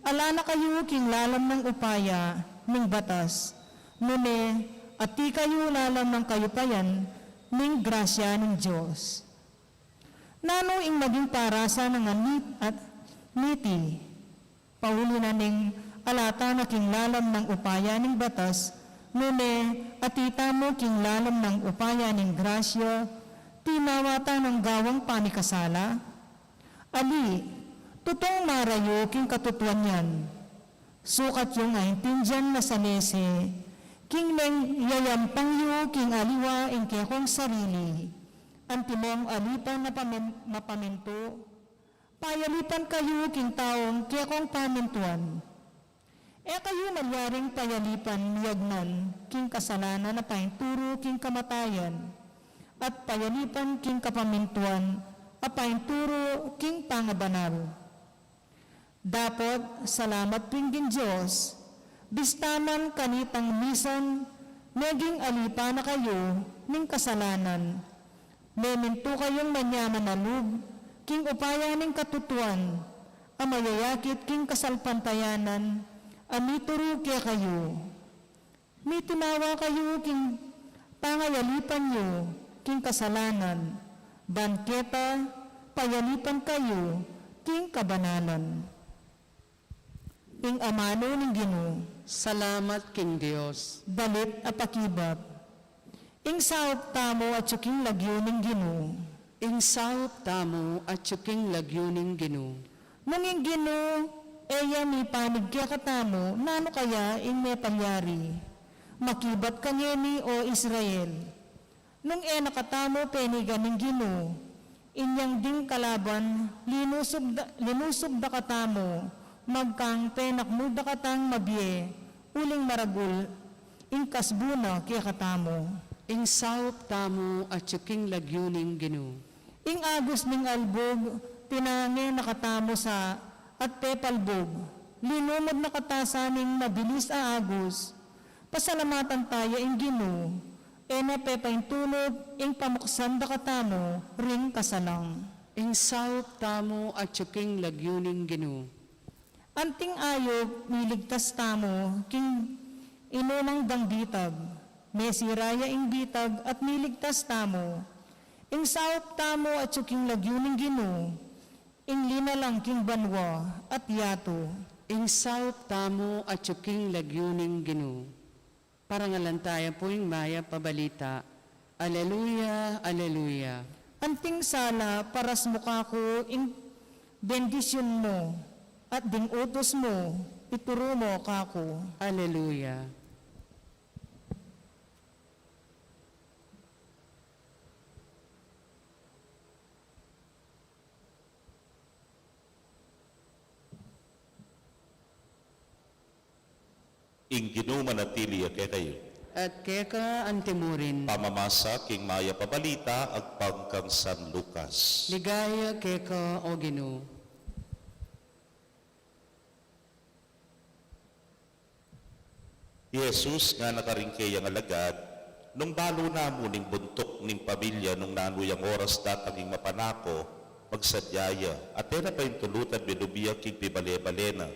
ala na kayu king lalam nang upaya ning batas, nune ati kayu lalam nang kayupayan ning grasya ning Dios. Nanu ing maging parasan nang anit at niti? Pauli na ning ala ta na king lalam nang upaya ning batas, nune atiu tamu king lalam nang upaya ning grasya, tinawa ta nang gawang pamikasala? Ali, tutung marayu king katutuan yan. Sukat yung aintindian na sa mese, king neng yayampang yu king aliwa ing kekong sarili, antimong alipan a pamem-, mapamintu, payalipan kayu king taung kekong pamintuan. E kayu malyaring payalipan miyagnan king kasalanan a painturu king kamatayan, at payalipan king kapamintuan a painturu king pangabanal. Dapot salamat pin king Dios, bista man kanitang misan meging alipan na kayu ning kasalanan, memintu kayung manyaman a lub king upaya ning katutuan a mayayakit king kasalpantayanan a mituru kekayu. Mitinawa kayu king pangayalipan yu king kasalanan, ban keta payalipan kayu king kabanalan. Ing amanu ning Ginu. Salamat king Dios. Dalit a pakibat. Ing saup tamu atyu king lagyu ning Ginu. Ing saup tamu atyu king lagyu ning Ginu. Nung ing Ginu e ya mipanig kekatamu, nanu kaya ing mepalyari? Makibat ka ngeni, o Israel. Nung e na katamu penigan ning Ginu, inyang ding kalaban linusub da, linusub da katamu, magkang penakmu da katang mabie, uling maragul ing kasbu na kekatamu. Ing saup tamu atyu king lagyu ning Ginu. Ing agus ning albug, pinange na katamu sa at pepalbug, linumud na kata sa ning mabilis a agus. Pasalamatan ta ya ing Ginu, e na pepaintulud ing pamuksan da katamu ring kasalang. Ing saup tamu atyu king lagyu ning Ginu. Anting ayup miligtas tamu king inumang dang bitag, mesira ya ing bitag at miligtas tamu. Ing saup tamu atyu king lagyu ning Ginu, ing linalang king banua at yatu. Ing saup tamu atyu king lagyu ning Ginu. Parangalan taya pu ing mayap a balita. Aleluya, aleluya. Anting sala, parasmu kaku ing bendisyun mu, at ding utus mu, ituru mu kaku. Aleluya. Ing Ginu manatili ya kekayu. At keka antimurin. Pamamasa king mayap a balita agpang kang San Lucas. Ligaya keka, o Ginu. I Jesus ngana karing keyang alagad, nung balu na mu ning buntuk ning pamilya nung nanu yang oras datang ing mapanako, magsadya ya, at e na paintulutan milub ya king pibale-bale na.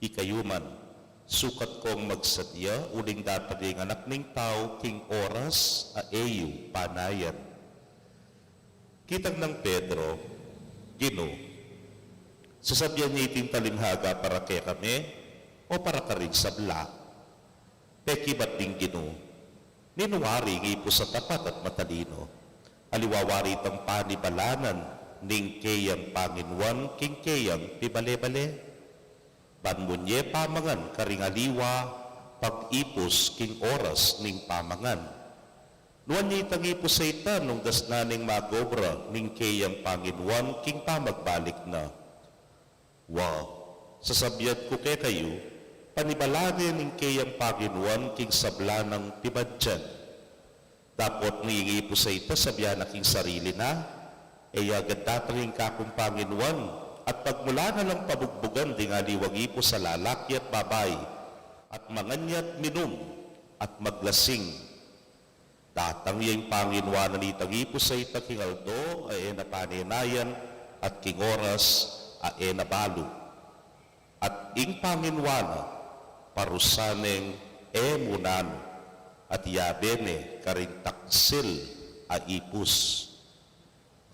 Ikayu man, sukat kong magsadya, uling datang ya ing Anak ning Tau king oras a e yu panayan. Kitang nang Pedro, Ginu, sasabyan ya iting talinghaga para kekami o para karing sabla? Pekibat ning Ginu, ninu wari ing ipus a tapat at matalino? Aliwa wari itang panibalanan ning keyang panginuan king keyang pibale-bale, ban munye pamangan karing aliwa pag-ipus king oras ning pamangan. Nuan ya itang ipus a ita nung das na neng mag-obra ning keyang panginuan king pamagbalik na. Wa, sasabyan ku kekayu, panibalan ne ning keyang panginuan king sabla nang pibadyan. Dapot nung ing ipus a ita sabyan na king sarili na, e ya agad datang ing kakung panginuan, at pagmula na lang pabugbugan ding aliwang ipus a lalaki at babai, at mangan ya at minum, at maglasing. Datang ya ing panginuan na nitang ipus a ita king aldo a e na panenayan, at king oras a e na balu. At ing panginuan na, parusa neng e mu nanu, at yabe ne karing taksil a ipus.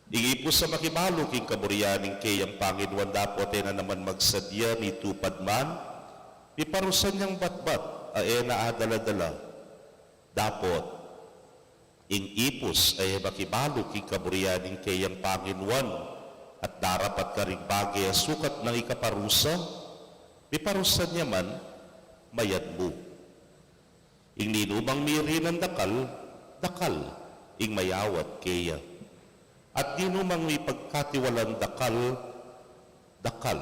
Ing ipus a makibalu king kaburian ning keyang Panginuan dapot e na naman magsadya, mitupad man, miparusan yang batbat a e na adala-dala. Dapot, ing ipus a e makibalu king kaburian ning keyang Panginuan at darapat karing bage a sukat nang ikaparusa, miparusan ya man, mayad mu. Ing ninumang mirinan dakal, dakal ing mayawat keya. At ninumang mipagkatiwalan dakal, dakal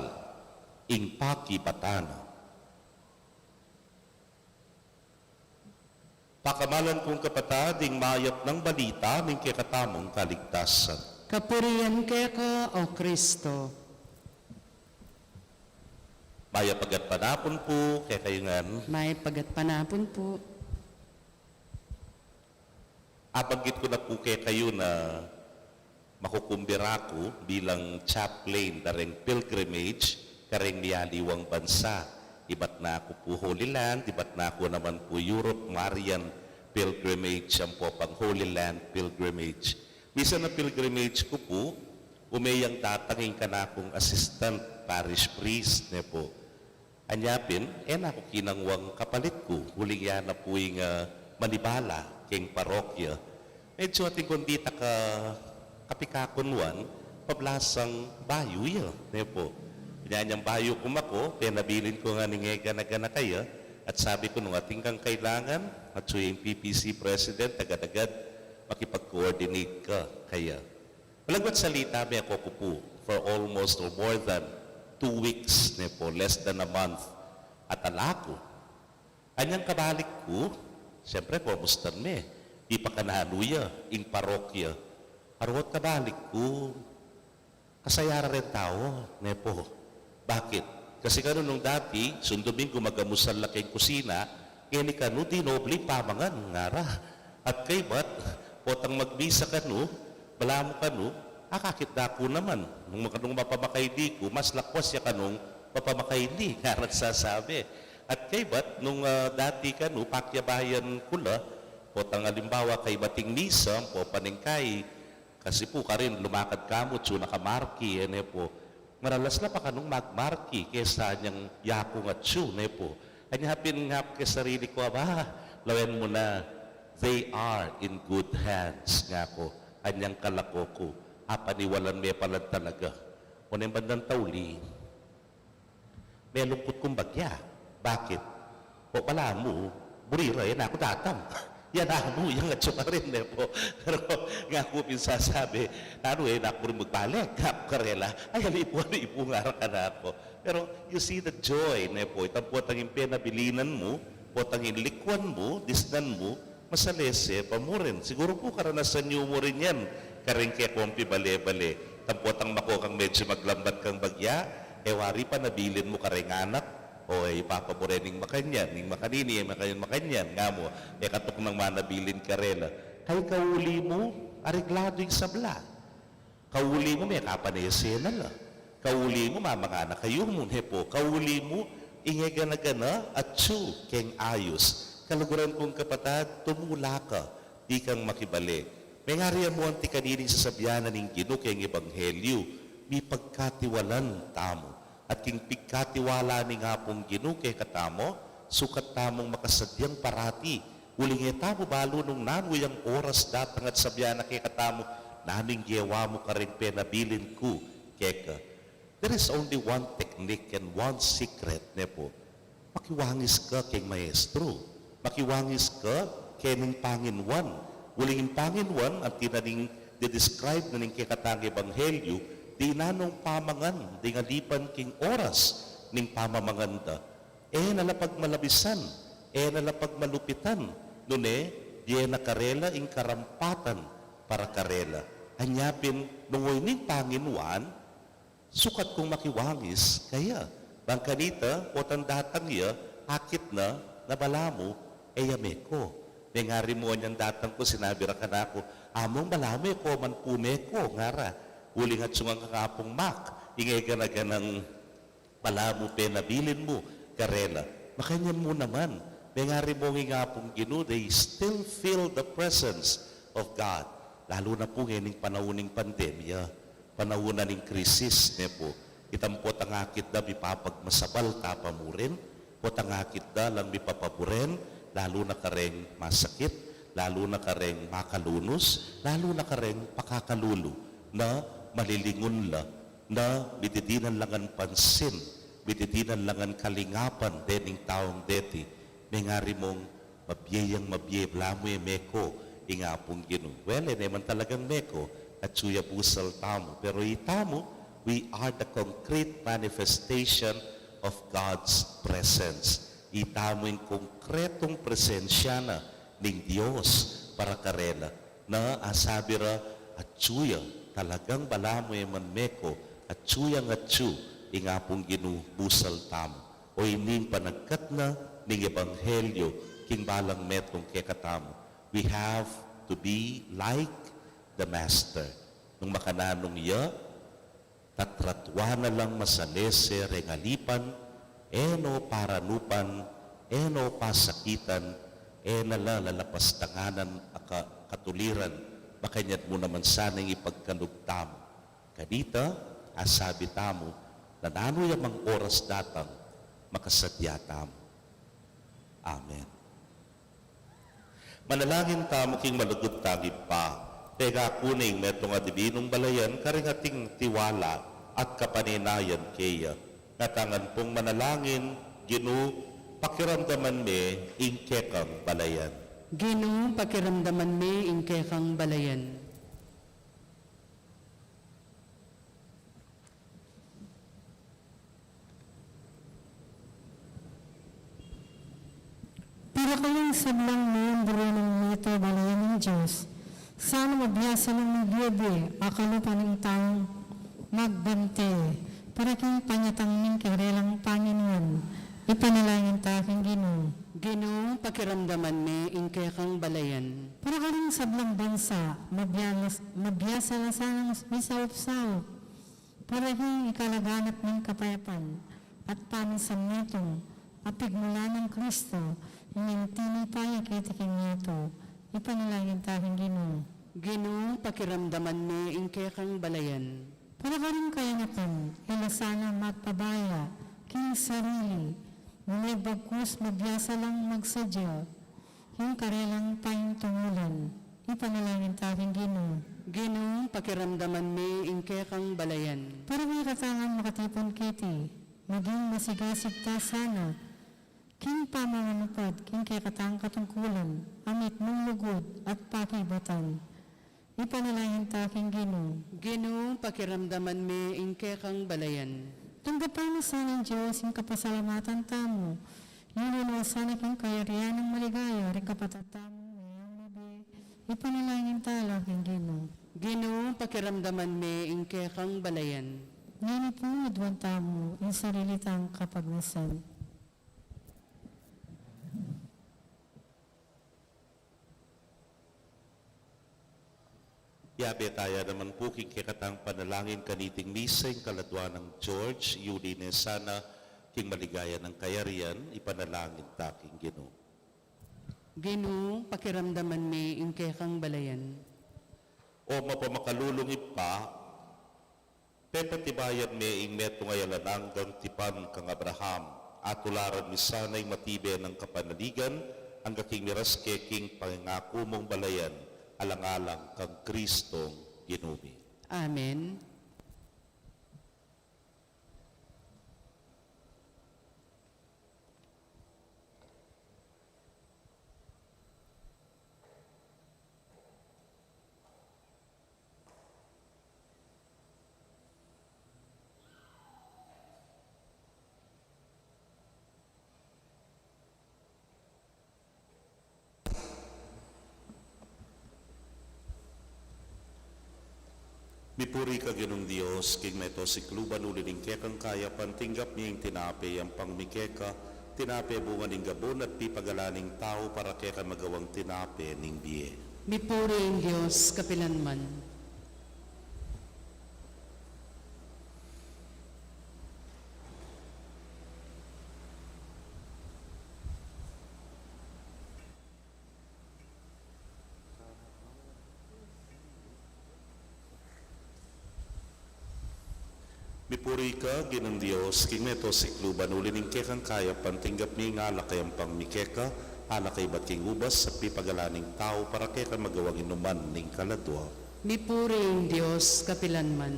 ing pakibatan na. Pakamalan kung kapatad, ing mayap nang balita ning kekatamung kaligtasan. Kapurian keka, O Kristo. Mayap a gatpanapun pu kekayu ngan. Mayap a gatpanapun pu. Abanggit ku na pu kekayu na makukumbira ku bilang chaplain da reng pilgrimage kareng mialiwang bansa. Ibat na ku pu Holy Land, ibat na ku naman pu Europe, Marian pilgrimage, ampo pang Holy Land pilgrimage. Misan a pilgrimage ku pu, ume yang datang ing kanakung assistant parish priest, ne pu. Anya pin, e na ku kinanguang kapalit ku, uling ya na pu ing, ah, manibala keng parokya. Medyo atin kung dita ka kapikakunuan, pablasang bayu ya, ne pu. Inyanyang bayu ku mako, penabilin ku ngan ing e gana-gana kaya, at sabi ku nung atin kang kailangan, atsu ya ing P P C president, agad-agad makipag-coordinate ka kaya. Malagwat salita, meko ku pu for almost or more than two weeks, ne pu, less than a month, at ala ku. Anyang kabalik ku, siyempre, kumustan me. Ipakananu ya ing parokya. Arwat kabalik ku, kasaya ra reng tau, ne pu. Bakit? Kasi kanu nung dati, San Domingo magamusal la keng kusina, ngeni kanu dinoble ing pamangan, ngara. At kaybat, potang magmisa kanu, balamu kanu, akakit da ku naman. Nung, nung mapamakaili ku, mas lakwas ya kanung mapamakaili, ngaran sasabi. At kaybat, nung, ah, dati kanu, pakyabayan ku la, potang alimbawa, kaybat ing misa, ampo panengkai, kasi pu karin, lumakad ka mu, atsu na ka marki, e ne pu. Maralas la pa kanung magmarki, kesa nyang yaku ngan atsu, ne pu. Anya pin ngaku keng sarili ku, aba, lawen mu na, they are in good hands, ngaku. Anyang kalako ku, apaniwalan me palan talaga. O neng bandang tauli, melungkut kung bagya. Bakit? O balamu, buri ra, e na ku datang. Yan amu, yang atsu karin, ne pu. Pero ngaku pin sasabi, nanu, e na ku buring magbalik, ngaku karela. Ay, ali pu, ali pu, ngara kanaku. Pero you see the joy, ne pu. Itang potang ing penabilinan mu, potang ing likwan mu, disnan mu, masalese pa mu rin. Siguru pu karanasan yu mu rin yan kareng kekong pibale-bale. Itang potang mako kang medyo maglambat kang bagya, e wari panabilin mu kareng anak, o, e, ipapabure ning makanyan, ning makanini, e, makanyan, makanyan, nga mu, e, katuknang manabilin karela. Kay kauli mu, aregladu ing sabla. Kauli mu, mekapanese na la. Kauli mu, mamangan na kayu mu, ne pu. Kauli mu, ing e gana-gana, atsu keng ayus. Kaluguran kung kapatad, tumula ka, ikang makibale. Mengari amu anti kanini ing sasabian na ning Ginu keng ebanghelyu, mipagkatiwalan tamu. At king pigkatiwala ning Apung Ginu kekatamu, sukat tamung makasadyang parati. Uling e tamu balu nung nanu yang oras datang at sabian na kekatamu, nanu ing gewa mu kareng penabilin ku keka. There is only one technique and one secret, ne pu. Makiwangis ka keng maestro. Makiwangis ka keng Panginuan. Uling ing Panginuan, anti na ning de-describe na ning kekatang ebanghelyu, dinan nung pamangan, ding alipan king oras ning pamamangan da. E na la pagmalabisan, e na la pagmalupitan, nune, bie na karela ing karampatan para karela. Anya pin, nung oyni ing Panginuan, sukat kung makiwangis kaya. Bang kanita, potang datang ya, akit na, na balamu, e ya meko. Mengari mu anyang datang ku, sinabi ra kanaku, Among, balamu e ko man pu meko, ngara. Uling atsu ngan kang Apung Mak, ing e gana-ganang balamu penabilin mu karela. Makanyan mu naman, mengari mu ing Apung Ginu, they still feel the presence of God. Lalu na pu ngening panaun ning pandemya, panaun na ning krisis, ne pu. Ita pu potang akit da mipapagmasabal ta pa murin, potang akit da lang mipapaburen, lalu na kareng masakit, lalu na kareng makalunus, lalu na kareng pakakalulu, na malilingun la, na mitidinan la ngan pansin, mitidinan la ngan kalingapan dening taung deti, mengari mung mabie yang mabie, balamu e meko ing Apung Ginu. Well, e ne man talagang meko, atsu ya busal tamu. Pero itamu, we are the concrete manifestation of God's presence. Itamu ing konkretong presensya na ning Dios para karela. Na asabi ra, atsu ya, talagang balamu e man meko, atsu yang atsu ing Apung Ginu busal tamu. O ini ing panagkat na ning ebanghelyo king balang metung kekatamu. We have to be like the Master. Nung makananu ya, tatratuan na lang masalese reng alipan, e no paranupan, e no pasakitan, e na la lalapastanganan a ka-, katuliran, makanyan mu naman sana ing ipagkalub tamu. Kanita, asabi tamu, na nanu ya mang oras datang, makasadya tamu. Amen. Manalangin tamu king malugud tang Ibpa, pengaku ning metung a dibinung balayan karing ating tiwala at kapaninayan keya. Ngatangan pung manalangin, Ginu, pakiramdaman me ing kekang balayan. Ginu, pakiramdaman me ing kekang balayan. Para karing sablang miyembru ning metung a balayan ning Dios, sana mabiasa lang mibie-bie a kalupa ning taung magbante para king panyatang ning karelang pangenayan. Ipanalangin ta king Ginu. Ginu, pakiramdaman me ing kekang balayan. Para karing sablang bansa, mabialas-, mabiasa la sanang misaup-saup para king ikalaganap ning kapayapan at pamisanmetung a pigmula nang Kristo, ing tinupaya keti king yatu. Ipanalangin ta king Ginu. Ginu, pakiramdaman me ing kekang balayan. Para karing kayanakan, e la sana magpabaya king sarili, nune bagkus mabiasa lang magsadya king karelang paintungulan. Ipanalangin ta king Ginu. Ginu, pakiramdaman me ing kekang balayan. Para kekatang makatipun keti, maging masigasig ta sana king pamamanupad king kekatang katungkulan a mitmung lugud at pakibatan. Ipanalangin ta king Ginu. Ginu, pakiramdaman me ing kekang balayan. Tanggapan na sana ning Dios ing kapasalamatan tamu, nune sana king kayarian nang maligaya ring kapatad tamung meyang mabie. Ipanalangin ta la king Ginu. Ginu, pakiramdaman me ing kekang balayan. Ngeni pu, aduan tamu ing sarili tang kapagnasan. Yabe taya naman pu king kekatang panalangin kaniting misa ing kaladua nang George, yuli ne sana king maligaya nang kayarian. Ipanalangin ta king Ginu. Ginu, pakiramdaman me ing kekang balayan. O mapamakalulung Ibpa, pepatibayan me ing metung a alang anggang tipan kang Abraham, at tularan mi sana ing matibe nang kapanaligan, angga king miras ke king pangaku mung balayan, alang-alang kang Kristong Ginu mi. Amen. Mipuri ka Ginung Dios, king meto sikluban uli ning kekang kayapan tinggap mi ing tinape, yampang mi keka, tinape bunga ning gabun at pipagalan ning tau para keka magawang tinape ning bie. Mipuri ing Dios kapilanman. Mipuri ka, Ginung Dios, king mabilug a sikluban, uli ning kekang kayapan tinggap mi ing alak a yampang mi keka, alak a ibat king ubas at pipagalan ning tau, para keka magawang inuman ning kaladua. Mipuri ing Dios kapilan man.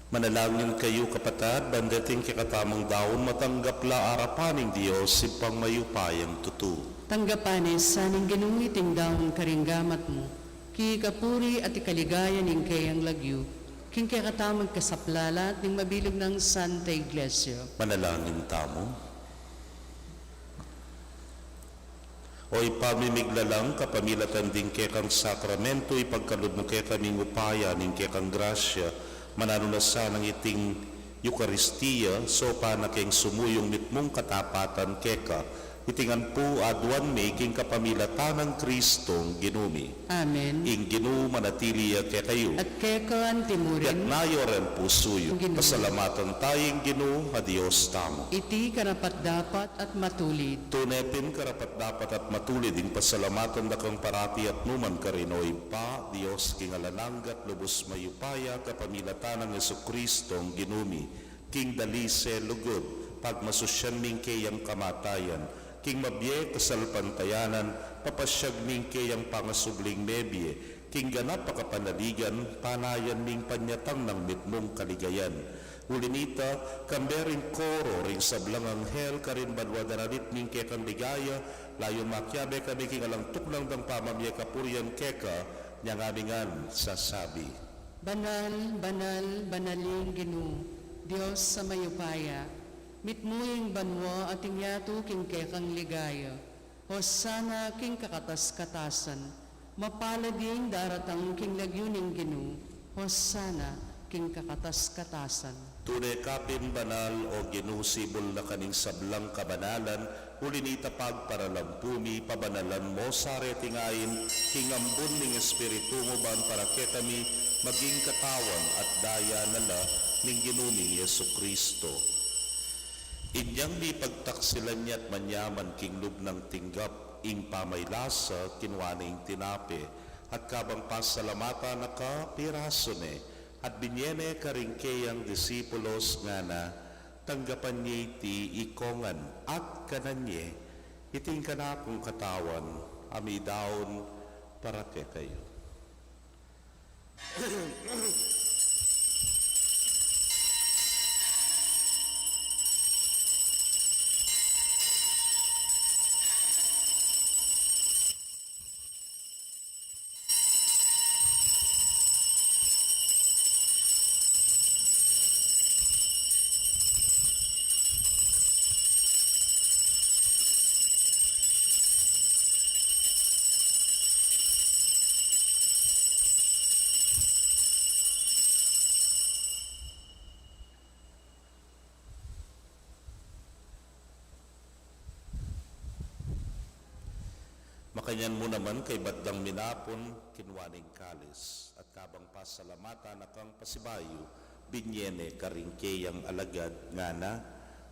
Manalangin kayu, kapatad, ban deting kekatamung daun matanggap la arapan ning Dios, Ibpang mayupayang tutu. Tanggapan na sa ning Ginu iting daun karing gamat mu, king ikapuri at ikaligaya ning keyang lagyu, king kekatamung kasaplalan at ning mabilug nang Santa Iglesia. Manalangin tamu. O Ibpa ming miglalang, kapamilatan ding kekang sakramentu, ipagkalub mu kekami ing upaya ning kekang grasya, mananu na sanang iting Eukaristia, saupan na keng sumuyung mitmung katapatan keka, iting ampo aduan mi king kapamilatan nang Kristong Ginu mi. Amen. Ing Ginu manatili ya kekayu. At keka antimurin. Itas yu ring pusu yu. Ginu. Pasalamatan taya ing Ginu a Dios tamu. Iti karapat-dapat at matulid. Tune pin karapat-dapat at matulid ing pasalamatan da kang parati at nukarin man, O Ibpa, Dios king alang angga at lubus mayupaya, kapamilatan nang Jesukristong Ginu mi, king dalise lugud, pagmasusyan mi ing keyang kamatayan, king mabie kasalpantayanan, papasyag mi ing keyang pangasubling mebie, king ganap a kapanaligan, panayan mi ing panyatang nang mitmung kaligayan. Uli na nita, kambe ring koro ring sablang anghel karin banua daralit mi ing kekang ligaya, layun makiabe kami king alang tuknang dang pamamie kapurian keka, inyang mi ngan sasabi. Banal, banal, banal ing Ginu, Dios a mayupaya, mitmu ing banua at ing yatu king kekang ligaya. Hosanna king kakatas-katasan. Mapalad ing daratang king lagyu ning Ginu. Hosanna king kakatas-katasan. Tune ka pin banal, O Ginu, sibul na ka ning sablang kabanalan, uli na nita pagparalampu mi, pabanalan mu sa reting ain, king ambun ning Espiritu mu ban para kekami, maging katawan at daya na la ning Ginu ming Jesukristo. Inyang mipagtaksilan ya at manyaman king lub nang tinggap ing pamaylasa, kinua ne ing tinape, at kabang pasalamatan na ka, pirasu ne, at binie ne karing keyang disipulos, ngana, tanggapan ye iti ikongan, at kanan ye, iti ing kanakung katawan, a midaun para kekayu. Makanyan mu naman, kaybat dang minapun, kinua ne ing kalis, at kabang pasalamatan na kang pasibayu, binie ne karing keyang alagad, ngana,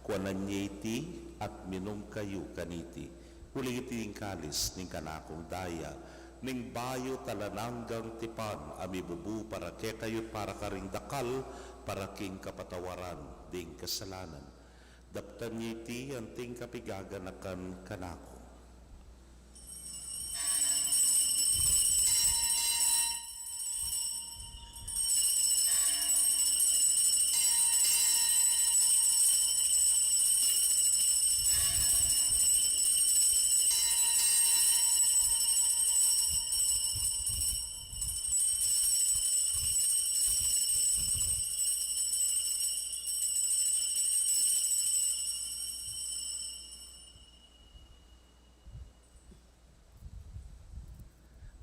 kuanan ye iti at minum kayu kaniti, uling iti ing kalis ning kanakung daya, ning bayu at alang anggang tipan, a mibubu para kekayu at para karing dakal, para king kapatawaran ding kasalanan. Daptan ye iti anting kapigaganakan kanaku.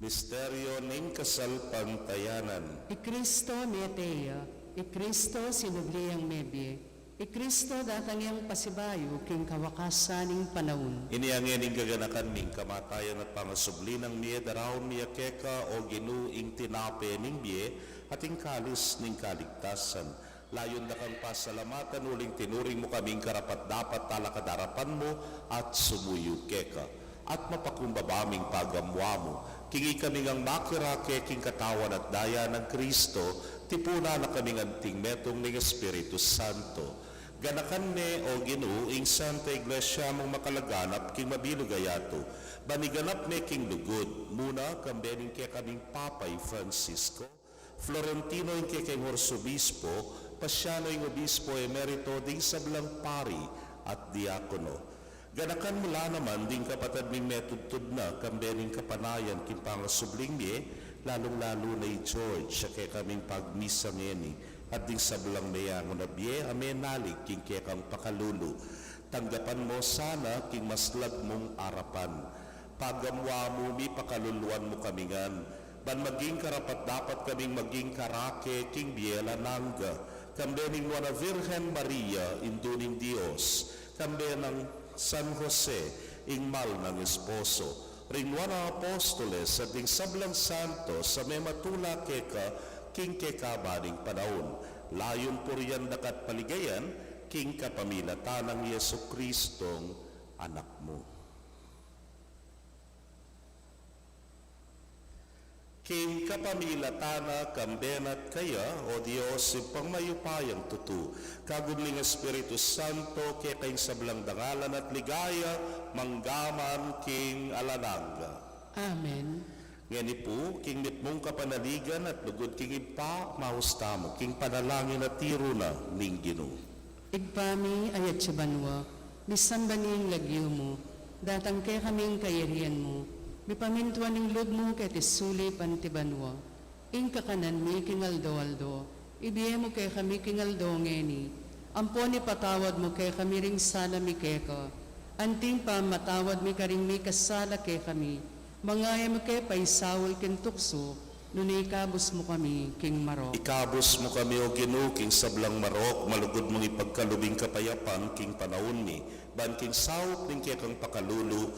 Misteryo ning kasalpantayanan. I Kristo mete ya, i Kristo sinubli yang mebie, I Kristo datang yang pasibayu king kawakasan ning panaun. Inya ngeni king gaganakan ning kamatayan at pangasubli nang mie, daraun mi keka, o Ginu, ing tinape ning bie at ing kalis ning kaligtasan. Layun da kang pasalamatan uling tinuring mu kaming karapat-dapat talakad king arapan mu at sumuyu keka. At mapakumbaba ming pagamuan mu, king ikami ngang makirake king katawan at daya nang Kristo, tipunan na kaming anting metung ning Espiritu Santo. Ganakan me, o Ginu, ing Santa Iglesia mung makalaganap king mabilug a yatu, ban iganap me king lugud, muna kambe ning kekaming Papa i Francisco, Florentino ing kekeng Arsobispo, Pasiano ing Obispo Emerito, ding sablang pari at diakono. Ganakan mu la naman ding kapatad ming metudtud na kambe ning kapanayan king pangasubling mie, lalung-lalu na i George, a kekaming pagmisa ngeni, at ding sablang meyangu na bie a menalig king kekang pakalulu. Tanggapan mu sana king maslag mung arapan. Pagamuan mu mi, pakaluluan mu kami ngan, ban maging karapat-dapat kaming maging karake king bie alang angga, kambe ning Nuan a Virgen Maria, Indu ning Dios, kambe nang San Jose, ing mal nang esposo, ring nuan a apostoles, at ding sablang santos a mematula keka king kekaban ning panaun. Layun purian da ka at paligayan king kapamilatan nang Jesucristong Anak mu. King kapamilatan na, kambe na at kaya, o Dios, Ibpang mayupayang tutu, kagum ning Espiritu Santo, keka ing sablang dangalan at ligaya, mangga man king alang angga. Amen. Ngeni pu, king mitmung kapanaligan at lugud king Ibpa, maus tamu king panalangin a tiru na ning Ginu. Ibpa mi, a atsu ka banua, misamban ya ing lagyu mu, datang kekami ing kayarian mu, mipamintuan ing lub mu keti sulip anti banua. Ing kakanan mi king aldo-aldo, ibie mu kekami king aldo ngeni. Ampon ipatawad mu kekami ring sala mi keka, anti ing pamamatawad mi karing mikasala kekami. Manga e mu ke paisaul king tuksu, nune ikabus mu kami king marok. Ikabus mu kami, o Ginu, king sablang marok, malugud mung ipagkalub ing kapayapan king panaun mi, ban king saup ning kekang pakalulu,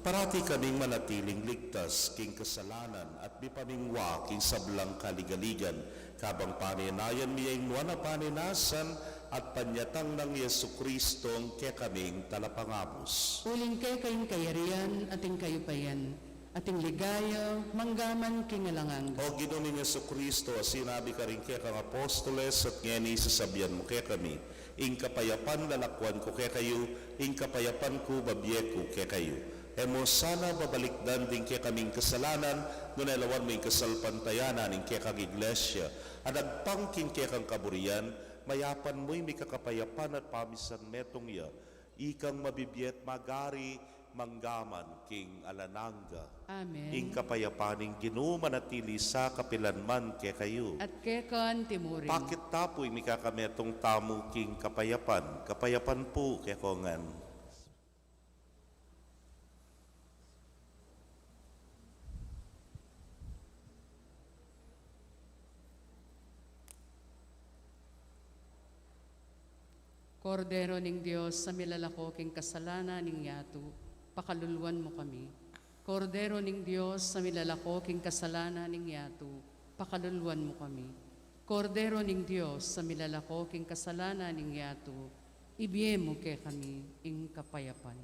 parati kaming manatiling ligtas king kasalanan at mipamingwa king sablang kaligaligan, kabang panenayan mi ya ing nuan a panenasan at panyatang nang Jesucristong kekaming Talapangabus. Uling keka ing kayarian, at ing kayupayan, at ing ligaya, mangga man king alang angga. O Ginu ming Jesucristo, a sinabi karing kekang apostoles, at ngeni sasabian mu kekami, ing kapayapan lalakuan ku kekayu, ing kapayapan ku babie ku kekayu. E mu sana babalikdan ding kekaming kasalanan, nune lawan mu ing kasalpantayanan ning kekang Iglesia, a nagpang king kekang kaburian, mayapan mu ing mikakapayapan at pamisan metung ya, ikang mabibie at magari, mangga man king alang angga. Amen. Ing kapayapan ning Ginu manatili sa kapilan man kekayu. At keka anti mu rin. Pakit ta pu ing mikakametung tamu king kapayapan. Kapayapan pu kekongan. Kordero ning Dios, a milalako king kasalanan ning yatu, pakaluluan mu kami. Kordero ning Dios, a milalako king kasalanan ning yatu, pakaluluan mu kami. Kordero ning Dios, a milalako king kasalanan ning yatu, ibie mu kekami ing kapayapan.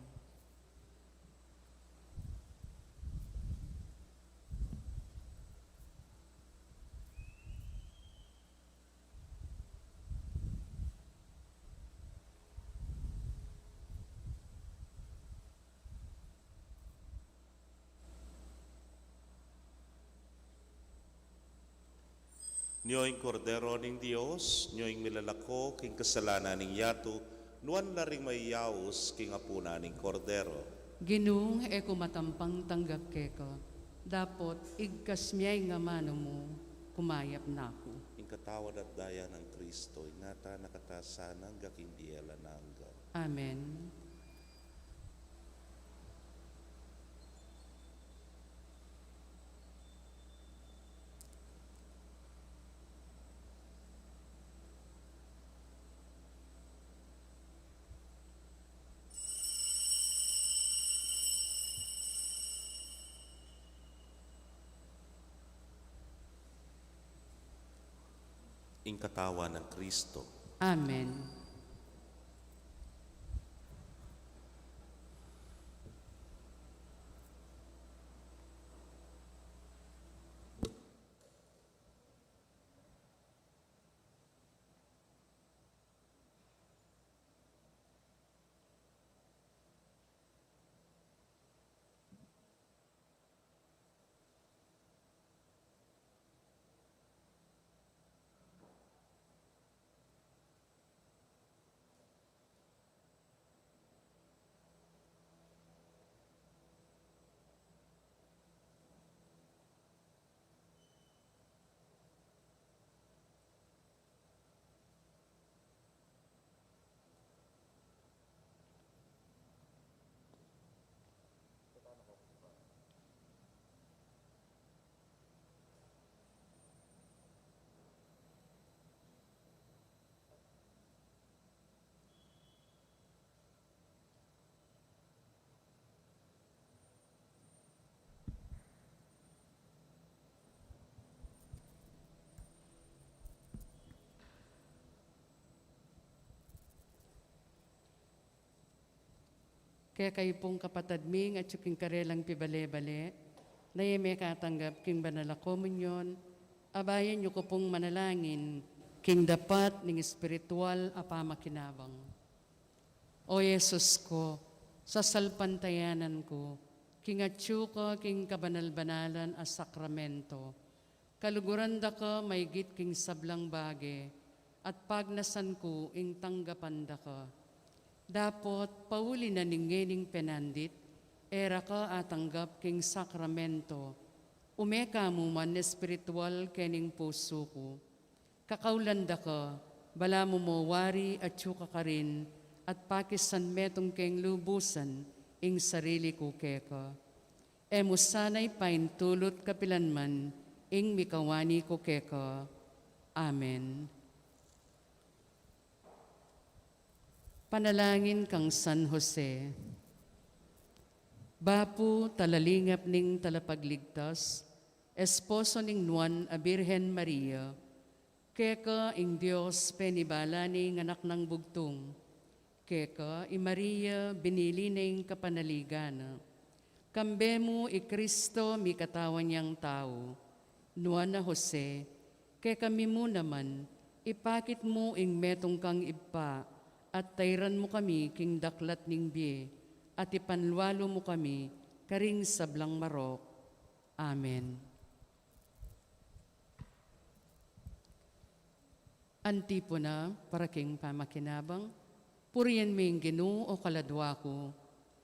Nyo ing Kordero ning Dios, nyo ing milalako king kasalanan ning yatu, nuan la ring mayayaus king apunan ning Kordero. Ginu, e ku matampang tanggap keka, dapot igkas mu ya ing amanu mu, kumayap na ku. Ing katawan at daya nang Kristo, ingatan na katamu sana angga king bie alang angga. Amen. Ing katawan nang Kristo. Amen. Kekayu pung kapatad mi, atyu king karelang pibale-bale, na e mekatanggap king banal a komunyon, abayan yu ku pung manalangin king dapat ning espiritual a pamakinabang. O Jesus ku, sasalpantayanan ku king atyu ka king kabanal-banalan a sakramento. Kaluguran da ka maigit king sablang bage, at pagnasan ku ing tanggapan da ka. Dapot pauli na ning ngening penandit, e ra ka atanggap king sakramento, ume ka mu man espiritual kening pusu ku. Kakaulan da ka, balamu mo wari atyu ka karin, at pakisan metung keng lubusan ing sarili ku keka. E mu sana ipaintulut kapilan man ing mikawani ku keka. Amen. Panalangin kang San Jose. Bapu, talalingap ning Talapagligtas, esposo ning Nuan a Birhen Maria, keka ing Dios penibala ne ing Anak nang Bugtung. Keka i Maria binili ne ing kapanaligan na. Kambe mu i Kristo mikatawan yang tau. Nuan a Jose, kekami mu naman, ipakit mu ing metung kang Ibpa, at tairan mu kami king daklat ning bie, at ipanlualu mu kami karing sablang marok. Amen. Antipona para king pamakinabang. Purian ming Ginu, o kaladua ku,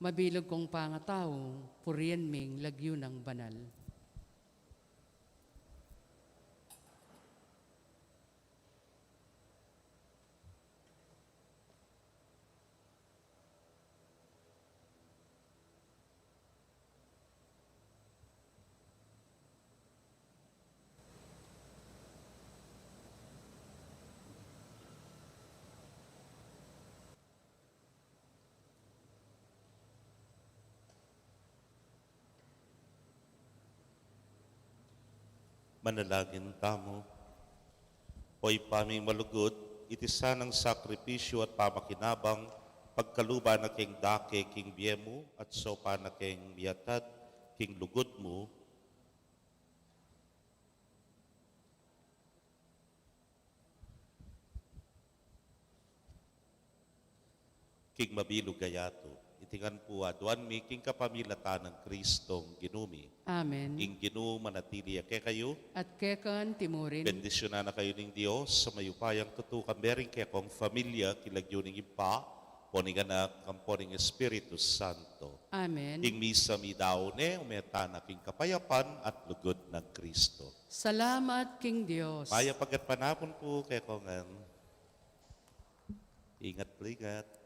mabilug kong pangatau, purian ming lagyu nang banal. Manalangin tamu. O Ibpa ming malugud, iti sanang sakripisyu at pamakinabang, pagkaluban na keng dake king bie mu, at saupan na keng miatad king lugud mu, king mabilug a yatu. Iti ngan pu aduan mi king kapamilatan nang Kristong Ginu mi. Amen. Ing Ginu manatili ya kekayu. At keka naman murin. Bendisyunan na kayu ning Dios a mayupayang tutu, kambe ring kekong familia, king lagyu ning Ibpa, ampo ning Anak, ampo ning Espiritu Santo. Amen. Ing misa meyari ne, ume tana king kapayapan at lugud nang Kristo. Salamat king Dios. Mayap a gatpanapun pu kekongan. Ingat, ingat.